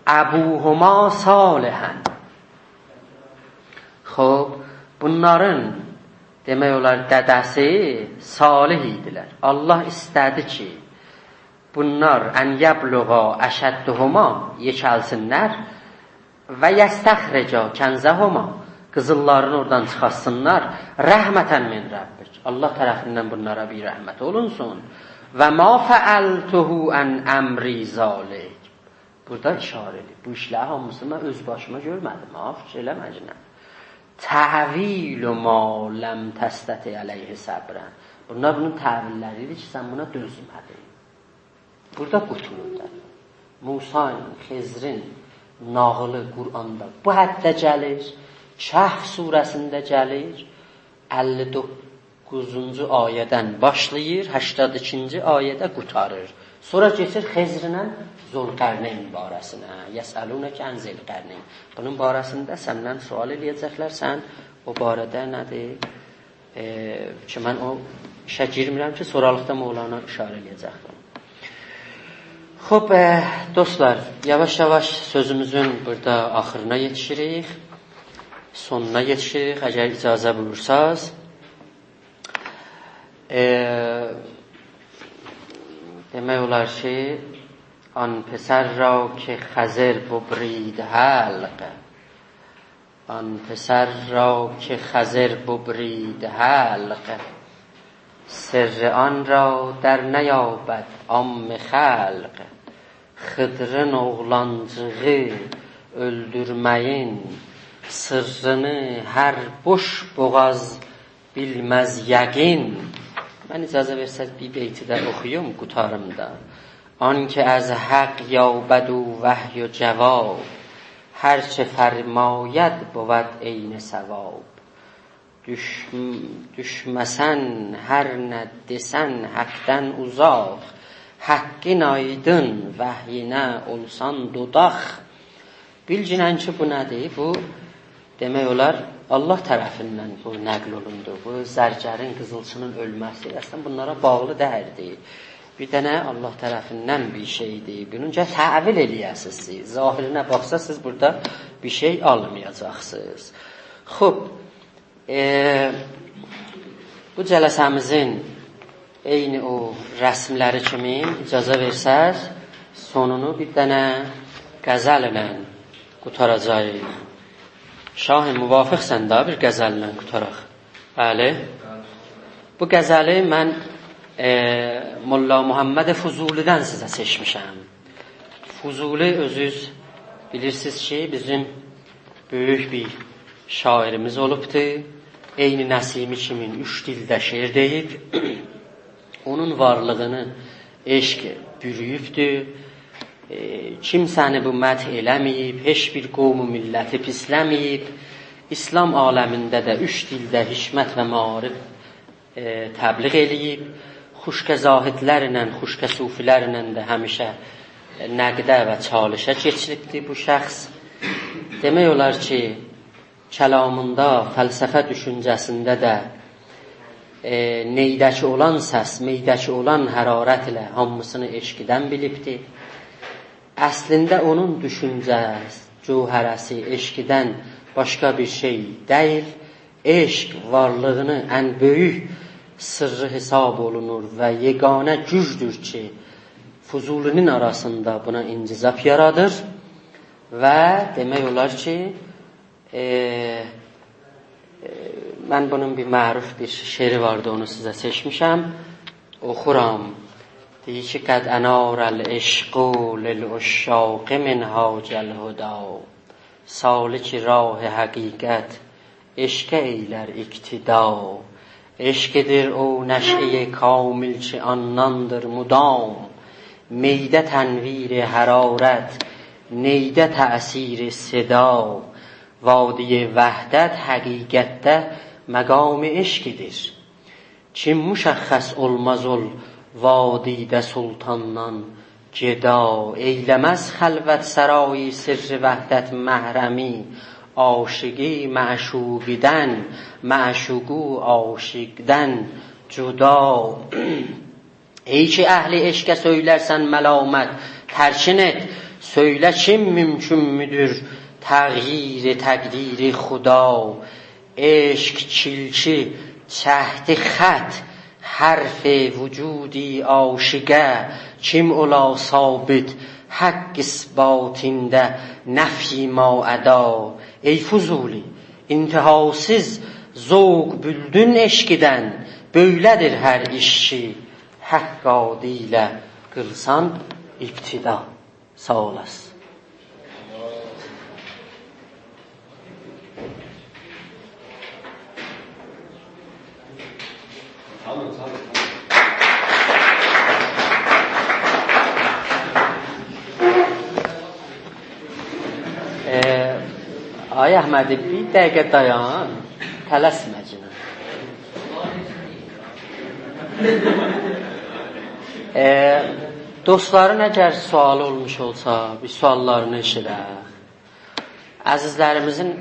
ابوهما صالحا. خوش، بونلارین، دئمک اولار، دده‌سی صالح ایدیلر. الله ایسته‌دی کی، بونلار ان یبلغا اشدهما، یئکلسینلر، و یستخرجا کنزهما، قیزیللارینی اورادان چیخارتسینلار، رحمة من ربک، الله طرفیندن بونلارا بیر رحمت اولونسون. و ما فعلته عن امری ذلک. بورادا اشاره ائدیر. بو ایشلری هامیسینی من اؤز باشیما گؤرمه‌دیم ها، فیکیر ائله‌مه‌گینن. تأویل ما لم تستطع علیه صبرا. بونلار بونون تأویللری ایدی کی، سن بونا دؤزمه‌دین. بورادا قوتولور دا. موسی‌نین، خضرین ناغیلی قرآندا بو حدده گلیر، کهف سوره‌سینده گلیر، اللی دوققوزونجو آیه‌دن باشلاییر، هشتاد ایکینجی آیه‌ده قوتاریر. سونرا کئچیر خضرله ذوالقرنین باره‌سینه. یسألونک عن ذی القرنین. بونون باره‌سینده سندن سؤال ائله‌یه‌جکلر، سن او باره‌ده نه‌دیر؟ ائ، کی، من او ایشه گیرمیرم کی، سورالیقدا مولانا اشاره ائله‌یه‌جکدیر. خوب، ائ، دوستلار، یاواش-یاواش سؤزوموزون بورادا آخیرینا یئتیشیریک، سونونا یئتیشیریک، اگر اجازه بویورساز. ائ، دئمک اولار کی، آن پسر را که خضر ببرید حلق، آن پسر را که خضر ببرید حلق، سر آن را در نیابد عام خلق. خضرین اوغلانجیغی اؤلدورمه‌یین سیرّینی هر بوش بوغاز بیلمز یقین. من اجازه وئرسز بیر بیتی ده اوخویوم، قوتاریم دا. آن که از حق یابد او وحی و جواب، هر چه فرماید بود عین صواب. دوش-، دوشمه‌سن، هر نه دئسن حقدن اوزاق، حقین آیدین وحیینه اولسان دوداق. بیلگینن کی، بو نه‌دیر؟ بو، دئمک اولار، الله طرفیندن بو نقل اولوندو. بو زرگرین، قیزیلچی‌نین اؤلمه‌سی اصلاً بونلارا باغلی دئییلدی. بیر دنه الله طرفیندن بیر شئیدیر. بونو گرک تأویل ائله‌یه‌سیز سیز. ظاهرینه باخساز، سیز بورادا بیر شئی آلمایاجاقسینیز. خوب، ائ، بو جلسه‌میزین عینی او رسملری کیمی، اجازه وئرسز، سونونو بیر دنه غزلله قوتاراجاغیق. شاهین، موافق‌سن ده بیر غزلله قوتاراق؟ بلی. بو غزلی من، ائ، ملا محمد فضولی‌دن سیزه سئچمیشم. فضولی اؤزونوز بیلیرسینیز کی، بیزیم بؤیوک بیر شاعیریمیز اولوبدور. عینی نسیمی کیمی اوچ دیلده شعر دئییب. اونون وارلیغینی عشق بورویوبدور. ائ، کیمسه‌نی بو مدح ائله‌مه‌ییب، هئچ بیر قوم و میللتی پیسله‌مه‌ییب. ایسلام عالمینده ده اوچ دیلده حکمت و معارف، ائ، تبلیغ ائله‌ییب. خوشکه زاهدلرله، خوشکه صوفی‌لرله ده همیشه نقده و چالشه کئچیریبدی بو شخص. دئمک اولار کی، کلامیندا، فلسفه دوشونجه‌سینده ده، ائ، نئیده‌کی اولان سس، مئیده‌کی اولان حرارت ایله هامیسینی عشقدن بیلیبدی. اصلینده اونون دوشونجه‌سی، جوهره‌سی عشقدن باشقا بیر شئی دئییل. عشق وارلیغینی ان بؤیوک سرّی حساب اولونور و یگانه گوجدور کی، فضولی‌نین آراسیندا بونا انجذاب یارادیر و دئمک اولار کی، ائ، ائ، من بونون بیر معروف بیر شعری واردی، اونو سیزه سئچمیشم. اوخورام. دئییر کی، «قد أنار العشق للعشاق منهاج الهدی، سالک راه حقیقت عشقه ائیلر اقتدا. عشقدیر او نشأهٔ کامل کی، آنداندیر مدام، مئیده تنویر حرارت، نئیده تأثیر صدا. وادی وحدت حقیقتده مقام عشقدیر. کیم مشخص اولماز اول وادیده سلطاندان گدا. ائیله‌مز خلوت‌سرایی سرّ وحدت محرمی، عاشقی معشوقدن، معشوقو عاشقدن جدا.» ای کی اهل عشقه سؤیلرسن ملامت، ترکین ائت، سؤیله کیم ممکن مودور تغییر تقدیر خدا؟ عشق کلکی چکدی خط حرف وجود عاشقه، کیم اولا ثابت حق اثباتیندا نفی ما عدا؟ ای فضولی، انتهاسیز ذوق بیلدین عشقدن، بؤیله‌دیر هر ایش کی حق آدی ایله قیلسان ابتدا. ساغ اولاسیز. ائ، آقای احمدی، بیر دقیقه دایان، تلسمه‌گینن. ائ، دوستلارین اگر سؤالی اولموش اولسا، بیر سؤاللارینی ائشیدک. عزیزلریمیزین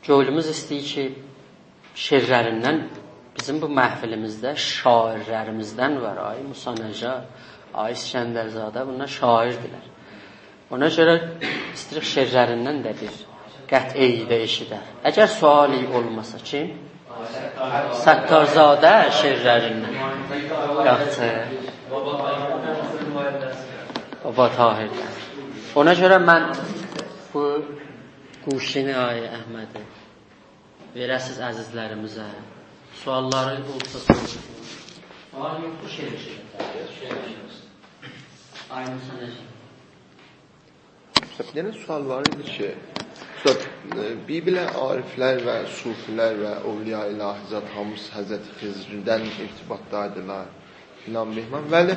گؤیلوموز ایسته‌ییر کی، شعرلریندن، بیزیم بو محفلیمیزده شاعرلریمیزدن وار، آقای موسی نژاد، آقای اسکندرزاده، بونلار شاعردیلر. اونا گؤره ایسته‌ییریک شعرلریندن ده بیر قطعه‌ای ده ائشیدک. اگر سؤالی اولماسا، کیم؟ ستارزاده شعرلریندن. یاخشی. بابا طاهردن. اونا گؤره من بو گوشینی، آقای احمدی، وئره‌سیز عزیزلریمیزه. سؤاللاری اولسا سوروشون. سؤال یوخدور، شعر ائشیدک. آقای موسی نجف. اوستاد، بیر دنه سؤال وار ایدی کی، اوستاد، ائ، بیر بئله عارفلر و صوفی‌لر و اولیاء الهی ذات هامیسی حضرت خضردن ارتباطدایدیلار فلان بهمان. ولی،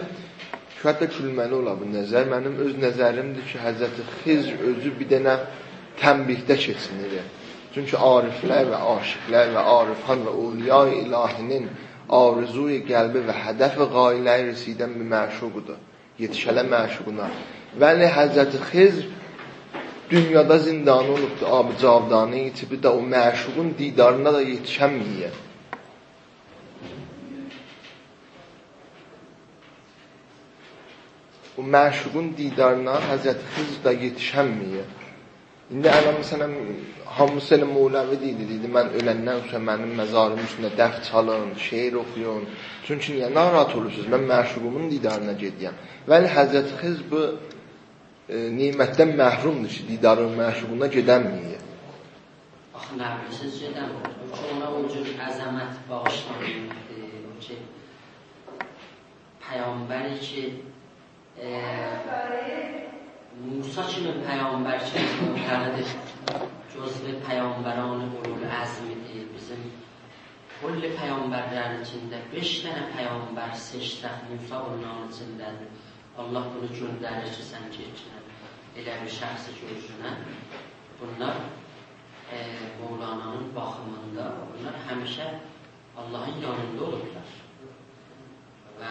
شاید ده گولمه‌لی اولا بو نظر. منیم اؤز نظریمدیر کی، حضرت خضر اؤزو بیر دنه تنبیهده کئچینیر. چونکی عارفلر و عاشقلر و عارفان و اولیاء الهی‌نین آرزوی قلبی و هدف غایه‌لری رسیدن به معشوقودور. یئتیشه‌لر معشوقونا. ولی حضرت خضر دونیادا زندانی اولوبدور، آب جاودانی ایتیبدیر ده، او معشوقون دیدارینا دا یئتیشنمه‌ییر. او معشوقون دیدارینا حضرت خضر دا یئتیشنمه‌ییر. ایندی الان، مثلا، هامیسی ائله مولوی دئییردی، دئییردی: «من اؤلندن سونرا منیم مزاریمین اوستونده دف چالین، شعر اوخویون. چونکی نییه ناراحت اولورسونوز؟ من معشوقومون دیدارینا گئدیرم.» ولی حضرت خضر بو، ائ، نعمتدن محرومدور کی، دیدار معشوقونا گئدنمه‌ییر. آخی، نه بیلیرسینیز، گئدنمیر. او کی، اونا او جور عظمت باغیشلانیبدی، او کی، پیغمبری کی، ائ، موسی کیمی پیغمبر کی، بیزیم معتقدیک، جزو پیغمبران اولوالعزم ایدی. بیزیم کل پیغمبرلرین ایچینده بئش دنه پیغمبر سئچسک، موسی اونلارین ایچینده‌دیر. الله بونو گؤندریر کی، سن گئت کی، ائله بیر شخصی گؤرسن. بونلار، ائ، مولانانین باخیمیندا بونلار همیشه اللهین یانیندا اولوبلار. و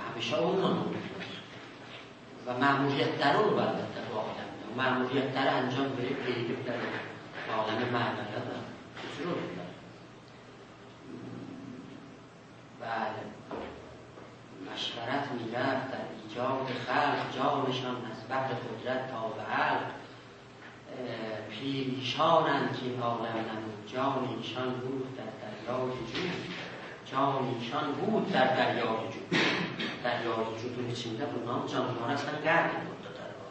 همیشه اونونلا اولوبلار. و مأموریتلری اولوب، البته، بو عالمده. او مأموریتلری انجام وئریب گئدیبلر عالم معرفته ده. بو جور اولوبلار. بلی. مشورت می‌رفت در ایجاد خلق، جانشان از بحر قدرت تا به حلق. اه، پیر ایشانند کاین عالم نمود، جان ایشان بود در دریای جود. جان ایشان بود در دریای جود. دریای جودون ایچینده بونلارین جانلاری اصلا غرق اولوبدو دریا.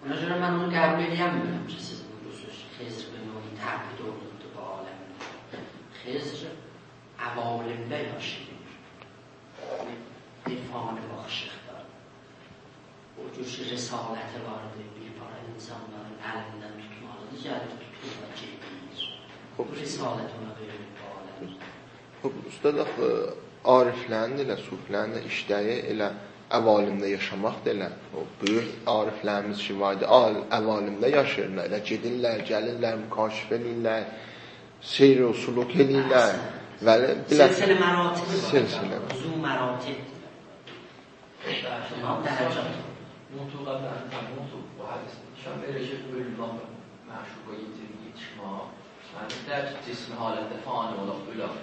اونا گؤره من اونو قبول ائلیه‌نمیرم کی، سیز بویورورسونوز کی، خضر به نوعی تبعید اولونوبدور بو عالمده. خضر عوالمده یاشاییر. بیر فانی باخیشیقدا. او جور کی، رسالتی واردی، بیر پارا انسانلارین الیندن توتمالیدیر، گلیر توتور و گئدیر. بو رسالت اونا وئریلیب بو عالمده. خوب، اوستاد، آخی عارفلرین ده ائله، صوفی‌لرین ده ایشلری ائله عوالمده یاشاماقدیر ائله. او بؤیوک عارفلریمیز کی واردی، عال-، عوالمده یاشاییرلار. ائله گئدیرلر، گلیرلر، مکاشفه ائله‌ییرلر، سیر و سلوک ائله‌ییرلر. بلی، بئله سلسله مراتبی وار. سلسله. اوزون مراتب. تمام، درجات. موتو قبل ان تموت، بو حدیث نشان وئریر کی، اؤلمک، معشوقا یئتیشمک، یعنی، درک جسمی حالتده فانی اولاق، اؤلک.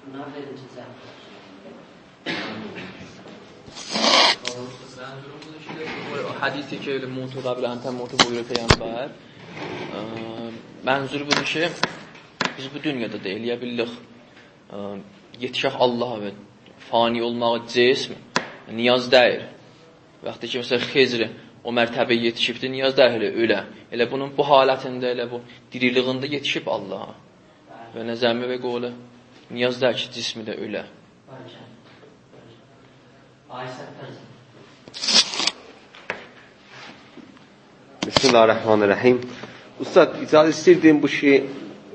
بونلار وئرینجی جواب. منظوروم بودور کی، او حدیثی کی، ائله موتو قبل ان تموتو بویورور پیغمبر، اه، منظور بودور کی، بیز بو دونیادا دا ائلیه بیللیک، اه، یئتیشک اللها و فانی اولماغی جسم نیاز دئییل. وقتی کی، مثلا، خضر او مرتبه‌یه یئتیشیبدیر، نیاز دئییل ائله اؤله. ائله بونون بو حالتینده، ائله بو دیریلیگینده یئتیشیب اللها. و نظریمه و قوله نیاز دئییل کی، جسمی ده اؤله. بسم الله الرحمن الرحیم. اوستاد، اجازه ایستیردیم، بو کی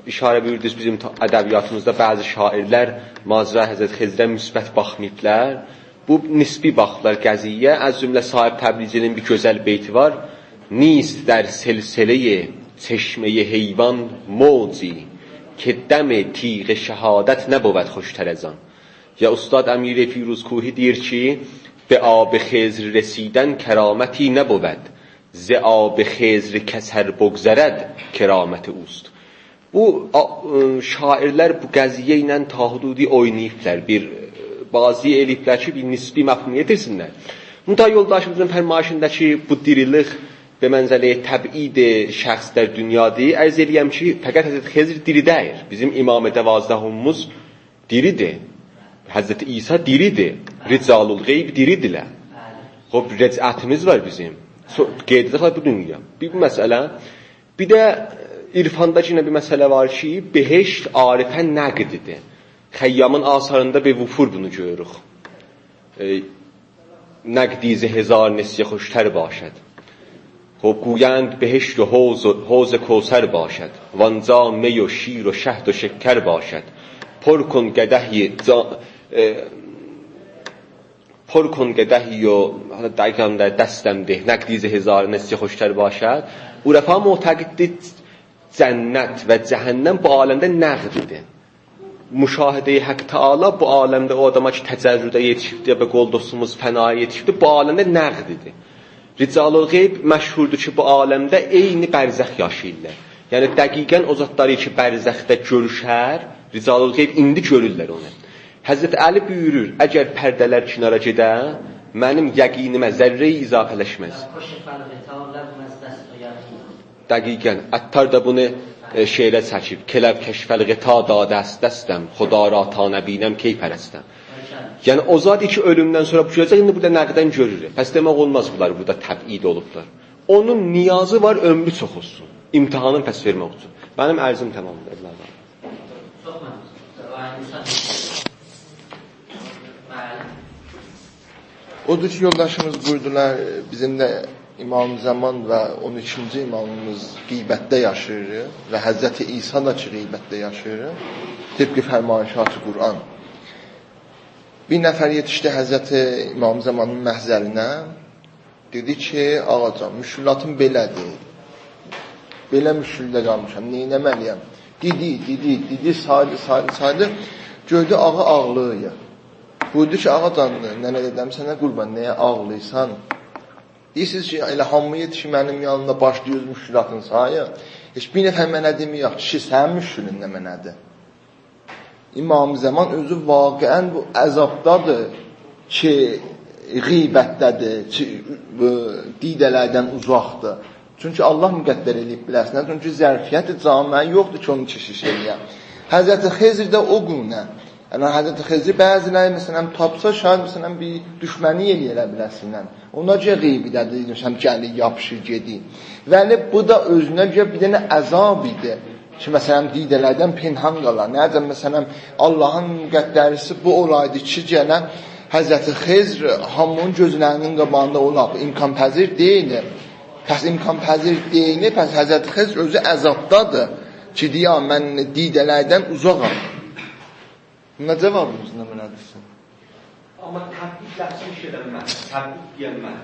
اشاره بویوردونوز، بیزیم تا-، ادبیاتیمیزدا بعضی شاعرلر ماجرای حضرت خضره مثبت باخماییبلار. بو نسبی باخیبلار قضیه‌یه. از جمله صاحب تبریزی‌نین بیر گؤزل بیتی وار: «نیست در سلسلهٔ چشمهٔ حیوان موجی که دم تیغ شهادت نبود خوشتر از آن.» یا اوستاد امیر فیروزکوهی دئییر کی، «به آب خضر رسیدن کرامتی نبود، ز آب خضر کس ار بگذرد کرامت اوست.» بو، آ-، ائ، شاعرلر بو قضیه ایله تا حدودی اویناییبلار، بیر، ائ، بازی ائله‌ییبلر کی، بیر نسبی مفهوم یئتیرسینلر. منتها یولداشیمیزین فرمایشیندا کی، بو دیریلیک به منزله‌ی تبعید شخص در دنیادیر، عرض ائله‌یم کی، فقط حضرت خضر دیری دئییل. بیزیم امام دوازدهمیز دیریدیر. حضرت عیسی دیریدیر. رجال الغیب دیریدیرلر. خوب، رجعتیمیز وار بیزیم. سو-، قئییداجاقلار بو دونیا. بیر مسئله. بیر ده عرفاندا یئنه بیر مسئله وار کی، بهشت عارفه نقدیدیر. خیامین آثاریندا به وفور بونو گؤروروک. ائ، نقدی ز هزار نسیه خوشتر باشد. خوب، گویند بهشت و حوض، حوض کوثر باشد. وانجا می و شیر و شهد و شکر باشد. پر کن قدحی جا-، ائ، پر کن قدحی و، حالا دقیقاً ده دستم ده، نقدی ز هزار نسیه خوشتر باشد. عرفا معتقددیر جنت و جهنم بو عالمده نقدیدیر. مشاهده‌ی حق تعالی بو عالمده او آداما کی، تجرده یئتیشیبدیر، به قول دوستوموز فنایا یئتیشیبدیر، بو عالمده نقدیدیر. رجال الغیب مشهوردور کی، بو عالمده عین برزخ یاشاییرلار. یعنی، دقیقاً او زادلاری کی، برزخده گؤروشر، رجال الغیب ایندی گؤرورلر اونو. حضرت علی بویورور: «اگر پرده‌لر کنارا گئده، منیم یقینیمه ذره‌ای اضافه‌لشمز.» دقیقاً. عطار دا بونو، ائ، شعره چکیب. «که لو کشف الغطا داده از دستم، خدا را تا نبینم کی پرستم.» یعنی، او زاد کی، اؤلومدن سونرا بو گؤره‌جک، ایندی بورادا نقداً گؤرور. پس دئمک اولماز، بونلار بورادا تبعید اولوبلار. اونون نیازی وار، عؤمرو چوخ اولسون. امتحانین پس وئرمک اوچون. منیم عرضیم تمامدیر، ابله آقا. چوخ ممنون. آقای موسی. بلی. اودور کی، یولداشیمیز بویوردولار، بیزیم ده امام زمان و اون ایکینجی امامیمیز غیبتده یاشاییر و حضرت عیسی دا کی، غیبتده یاشاییر، طبق فرمایشات قرآن. بیر نفر یئتیشدی حضرت امام زمانین محضرینه، دئدی کی، «آقاجان، مشکلاتیم بئله‌دیر. بئله مشکلده قالمیشام، نئینه‌مه‌لی‌یم؟» دئدی، دئدی، دئدی، سایدی، سایدی، سایدی. گؤردو آقا آغلاییر. بویوردو کی، «آقاجان، ننه دده‌م سنه قوربان، نییه آغلاییرسان؟» دئییرسینیز کی، ائله هامی یئتیشیر منیم یانیمدا، باشلاییر اؤز مشکلاتینی ساییر. هئچ بیر نفر منه دئمیر، یاخشی، سنین مشکلین نه منه‌دیر؟ امام زمان اؤزو واقعاً بو عذابدادیر کی، غیبتده‌دیر، کی، بو دیده‌لردن اوزاقدیر. چونکی الله مقدر ائله‌ییب بیله‌سینه، چونکی ظرفیت جامعه یوخدور کی، اونو کشف ائله‌یه. حضرت خضر ده او گونه. یعنی، حضرت خضری بعضی‌لری، مثلاً، تاپسا، شاید، مثلاً، بیر دوشمنی ائله‌یه بیله‌سینه. اونا گؤره غیبتده‌دیر، مثلاً، گلیر، یاپیشیر، گئدیر. ولی بو دا اؤزونه گؤره بیر دنه عذاب ایدی کی، مثلاً، دیده‌لردن پنهان قالار. نئجه، مثلاً، اللهین مقدریسی بو اولایدی کی، گله حضرت خضر هامینین گؤزلرینین قاباغیندا اولا. بو امکان‌پذیر دئییل. پس امکان‌پذیر دئییل، پس حضرت خضر اؤزو عذابدادیر کی، دئیه، «من دیده‌لردن اوزاغام.» نه جاوابینیز، نه منه‌دیر؟ آمما تبعید لفظینی ایش ائله‌مز. تبعید دئینمز.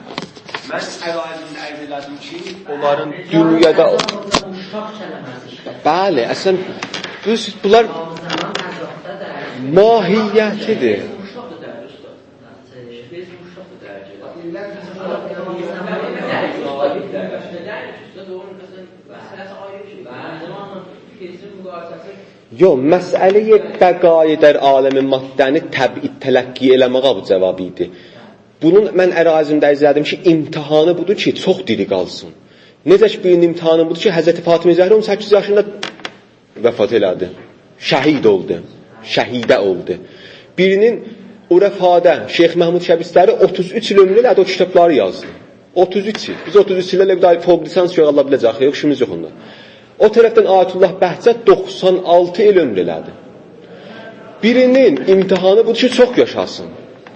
من عرایضیمده عرض ائله‌دیم کی، اونلارین دونیادا، بلی، اصلاً، بو، بونلار ماهیتی‌دیر. یوخ، مسئله‌ی بقای در عالم ماده‌نی تبعید تلقی ائله‌مه‌یه بو جاواب ایدی. بونون من عرایضیمده عرض ائله‌دیم کی، امتحانی بودور کی، چوخ دیری قالسین. نئجه کی، بیرینین امتحانی بودور کی، حضرت فاطمه زهرا اون سککیز یاشیندا وفات ائله‌دی. شهید اولدو. شهیده اولدو. بیرینین عرفادا شیخ محمود شبستری اوتوز اوچ ایل عؤمور ائله‌دی، او کیتابلاری یازدی. اوتوز اوچ ایل. بیز اوتوز اوچ ایل ائله بیر داها فوق لیسانس یوخ، الله بیله‌جک، یوخ، ایشیمیز یوخ اونونلا. او طرفدن آیت‌الله بهجت دوخسان آلتی ایل عؤمور ائله‌دی. بیرینین امتحانی بودور کی، چوخ یاشاسین.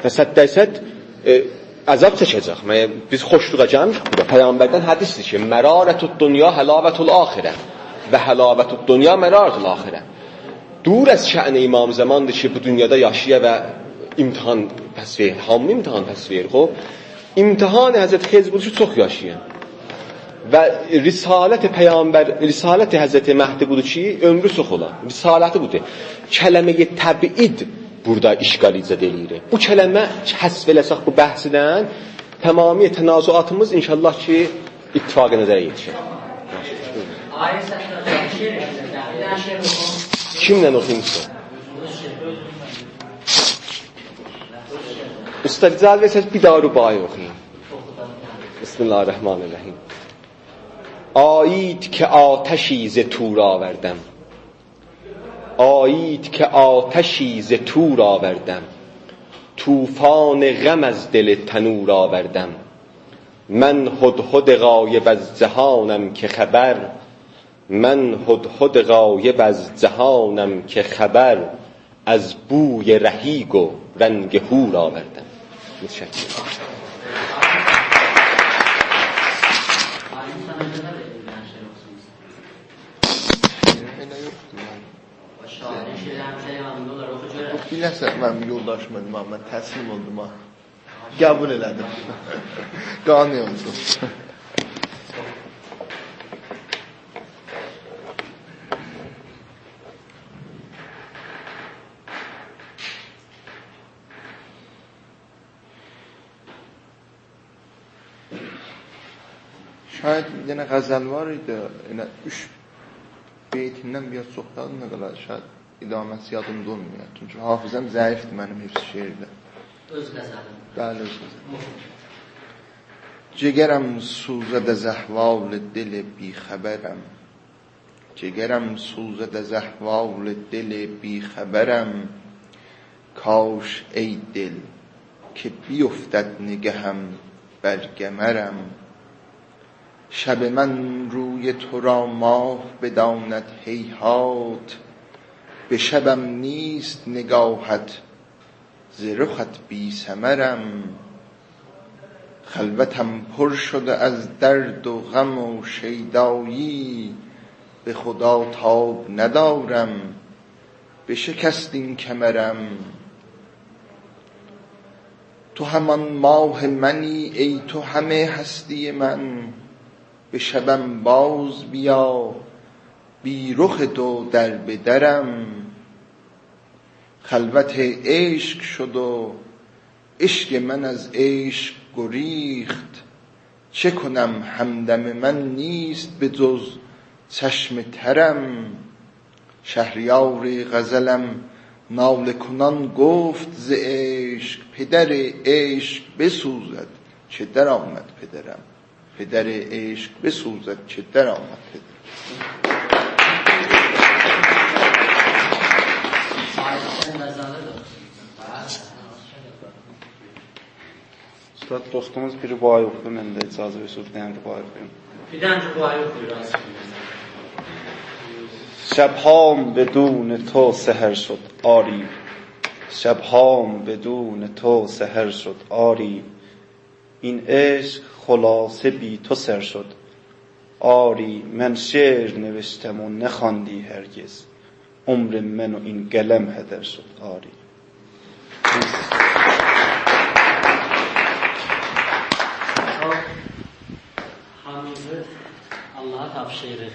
و صد در صد، ائ، عذاب چکه‌جک. مگر بیز خوشلوغا گلمیشیک بورا؟ پیغمبردن حدیثدیر کی، «مرارة الدنیا حلاوة الآخرة و حلاوة الدنیا مرارة الآخرة.» دور از شأن امام زماندیر کی، بو دونیادا یاشایا و امتحان پس وئریر. هامی امتحان پس وئریر، خوب؟ امتحان حضرت خضر بودور کی، چوخ یاشایین. و رسالت پیغمبر، رسالت حضرت مهدی بودور کی، عؤمرو چوخ اولا. رسالتی بودور. کلمه‌ی تبعید بورادا اشکال ایجاد ائله‌ییر. بو کلمه حذف ائله‌سک بو بحثدن، تمامی تنازعاتیمیز ان‌شاءالله کی، اتفاق نظره یئتیشر. کیمله اوخویورسان؟ اوستاد، اجازه وئرسز، بیر داها رباعی اوخویوم. بسم الله الرحمن الرحیم. آیید که آتشی ز طور آوردم، آیید که آتشی ز طور آوردم، طوفان غم از دل تنور آوردم. من هدهد غایب از جهانم که خبر، من هدهد غایب از جهانم که خبر، از بوی رحیق و رنگ حور آوردم. متشکرم. ائله یوخدور، یعنی. شاعرین شعری همیشه یانیندا اولار، اوخو گؤرک. بو بیله‌سن، منیم یولداشیم ایدی، من تسلیم اولدوم ها. قبول ائله‌دیم. قانع اولدوم. شاید بیر دنه غزل وار ایدی، ائله اوچ بیتیندن بیر آز چوخ یادیمدا قالار، شاید ادامه‌سی یادیمدا اولمویا. چونکی حافظه‌م ضعیفدیر منیم حفظ شعرده. اؤز غزلین. بلی، اؤز غزلیم. جگرم سوزد از احوال دل بی‌خبرم، جگرم سوزد از احوال دل بی‌خبرم، کاش ای دل که بیفتد نگهم بر قمرم. شب من روی تو را ماه بداند هیهات، به شبم نیست نگاهت ز رخت بی‌ثمرم. خلوتم پر شده از درد و غم و شیدایی، به خدا تاب ندارم، بشکست این کمرم. تو همان ماه منی، ای تو همه هستی من، به شبم باز بیا، بی رخ تو در به درم. خلوت عشق شد و عشق من از عشق گریخت، چه کنم، همدم من نیست به جز چشم ترم. شهریار غزلم ناله کنان گفت ز عشق، پدر عشق بسوزد که درآمد پدرم. پدر عشق بسوزد که درآمد پدرم. اوستاد، دوستوموز بیر رباعی اوخودو، من ده اجازه وئرسز بیر دنه رباعی اوخویوم. بیر دنه رباعی اوخویور، راضی اولون. شب‌هام بدون تو سحر شد، آری. شب‌هام بدون تو سحر شد، آری. این عشق خلاصه بی تو سر شد، آری. من شعر نوشتم و نخواندی هرگز، عمر من و این قلم هدر شد، آری. خب، هامیمیزی آللاها تاپشیریریق.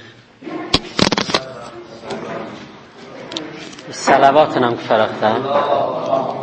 صلواتلا قوتاراق دا.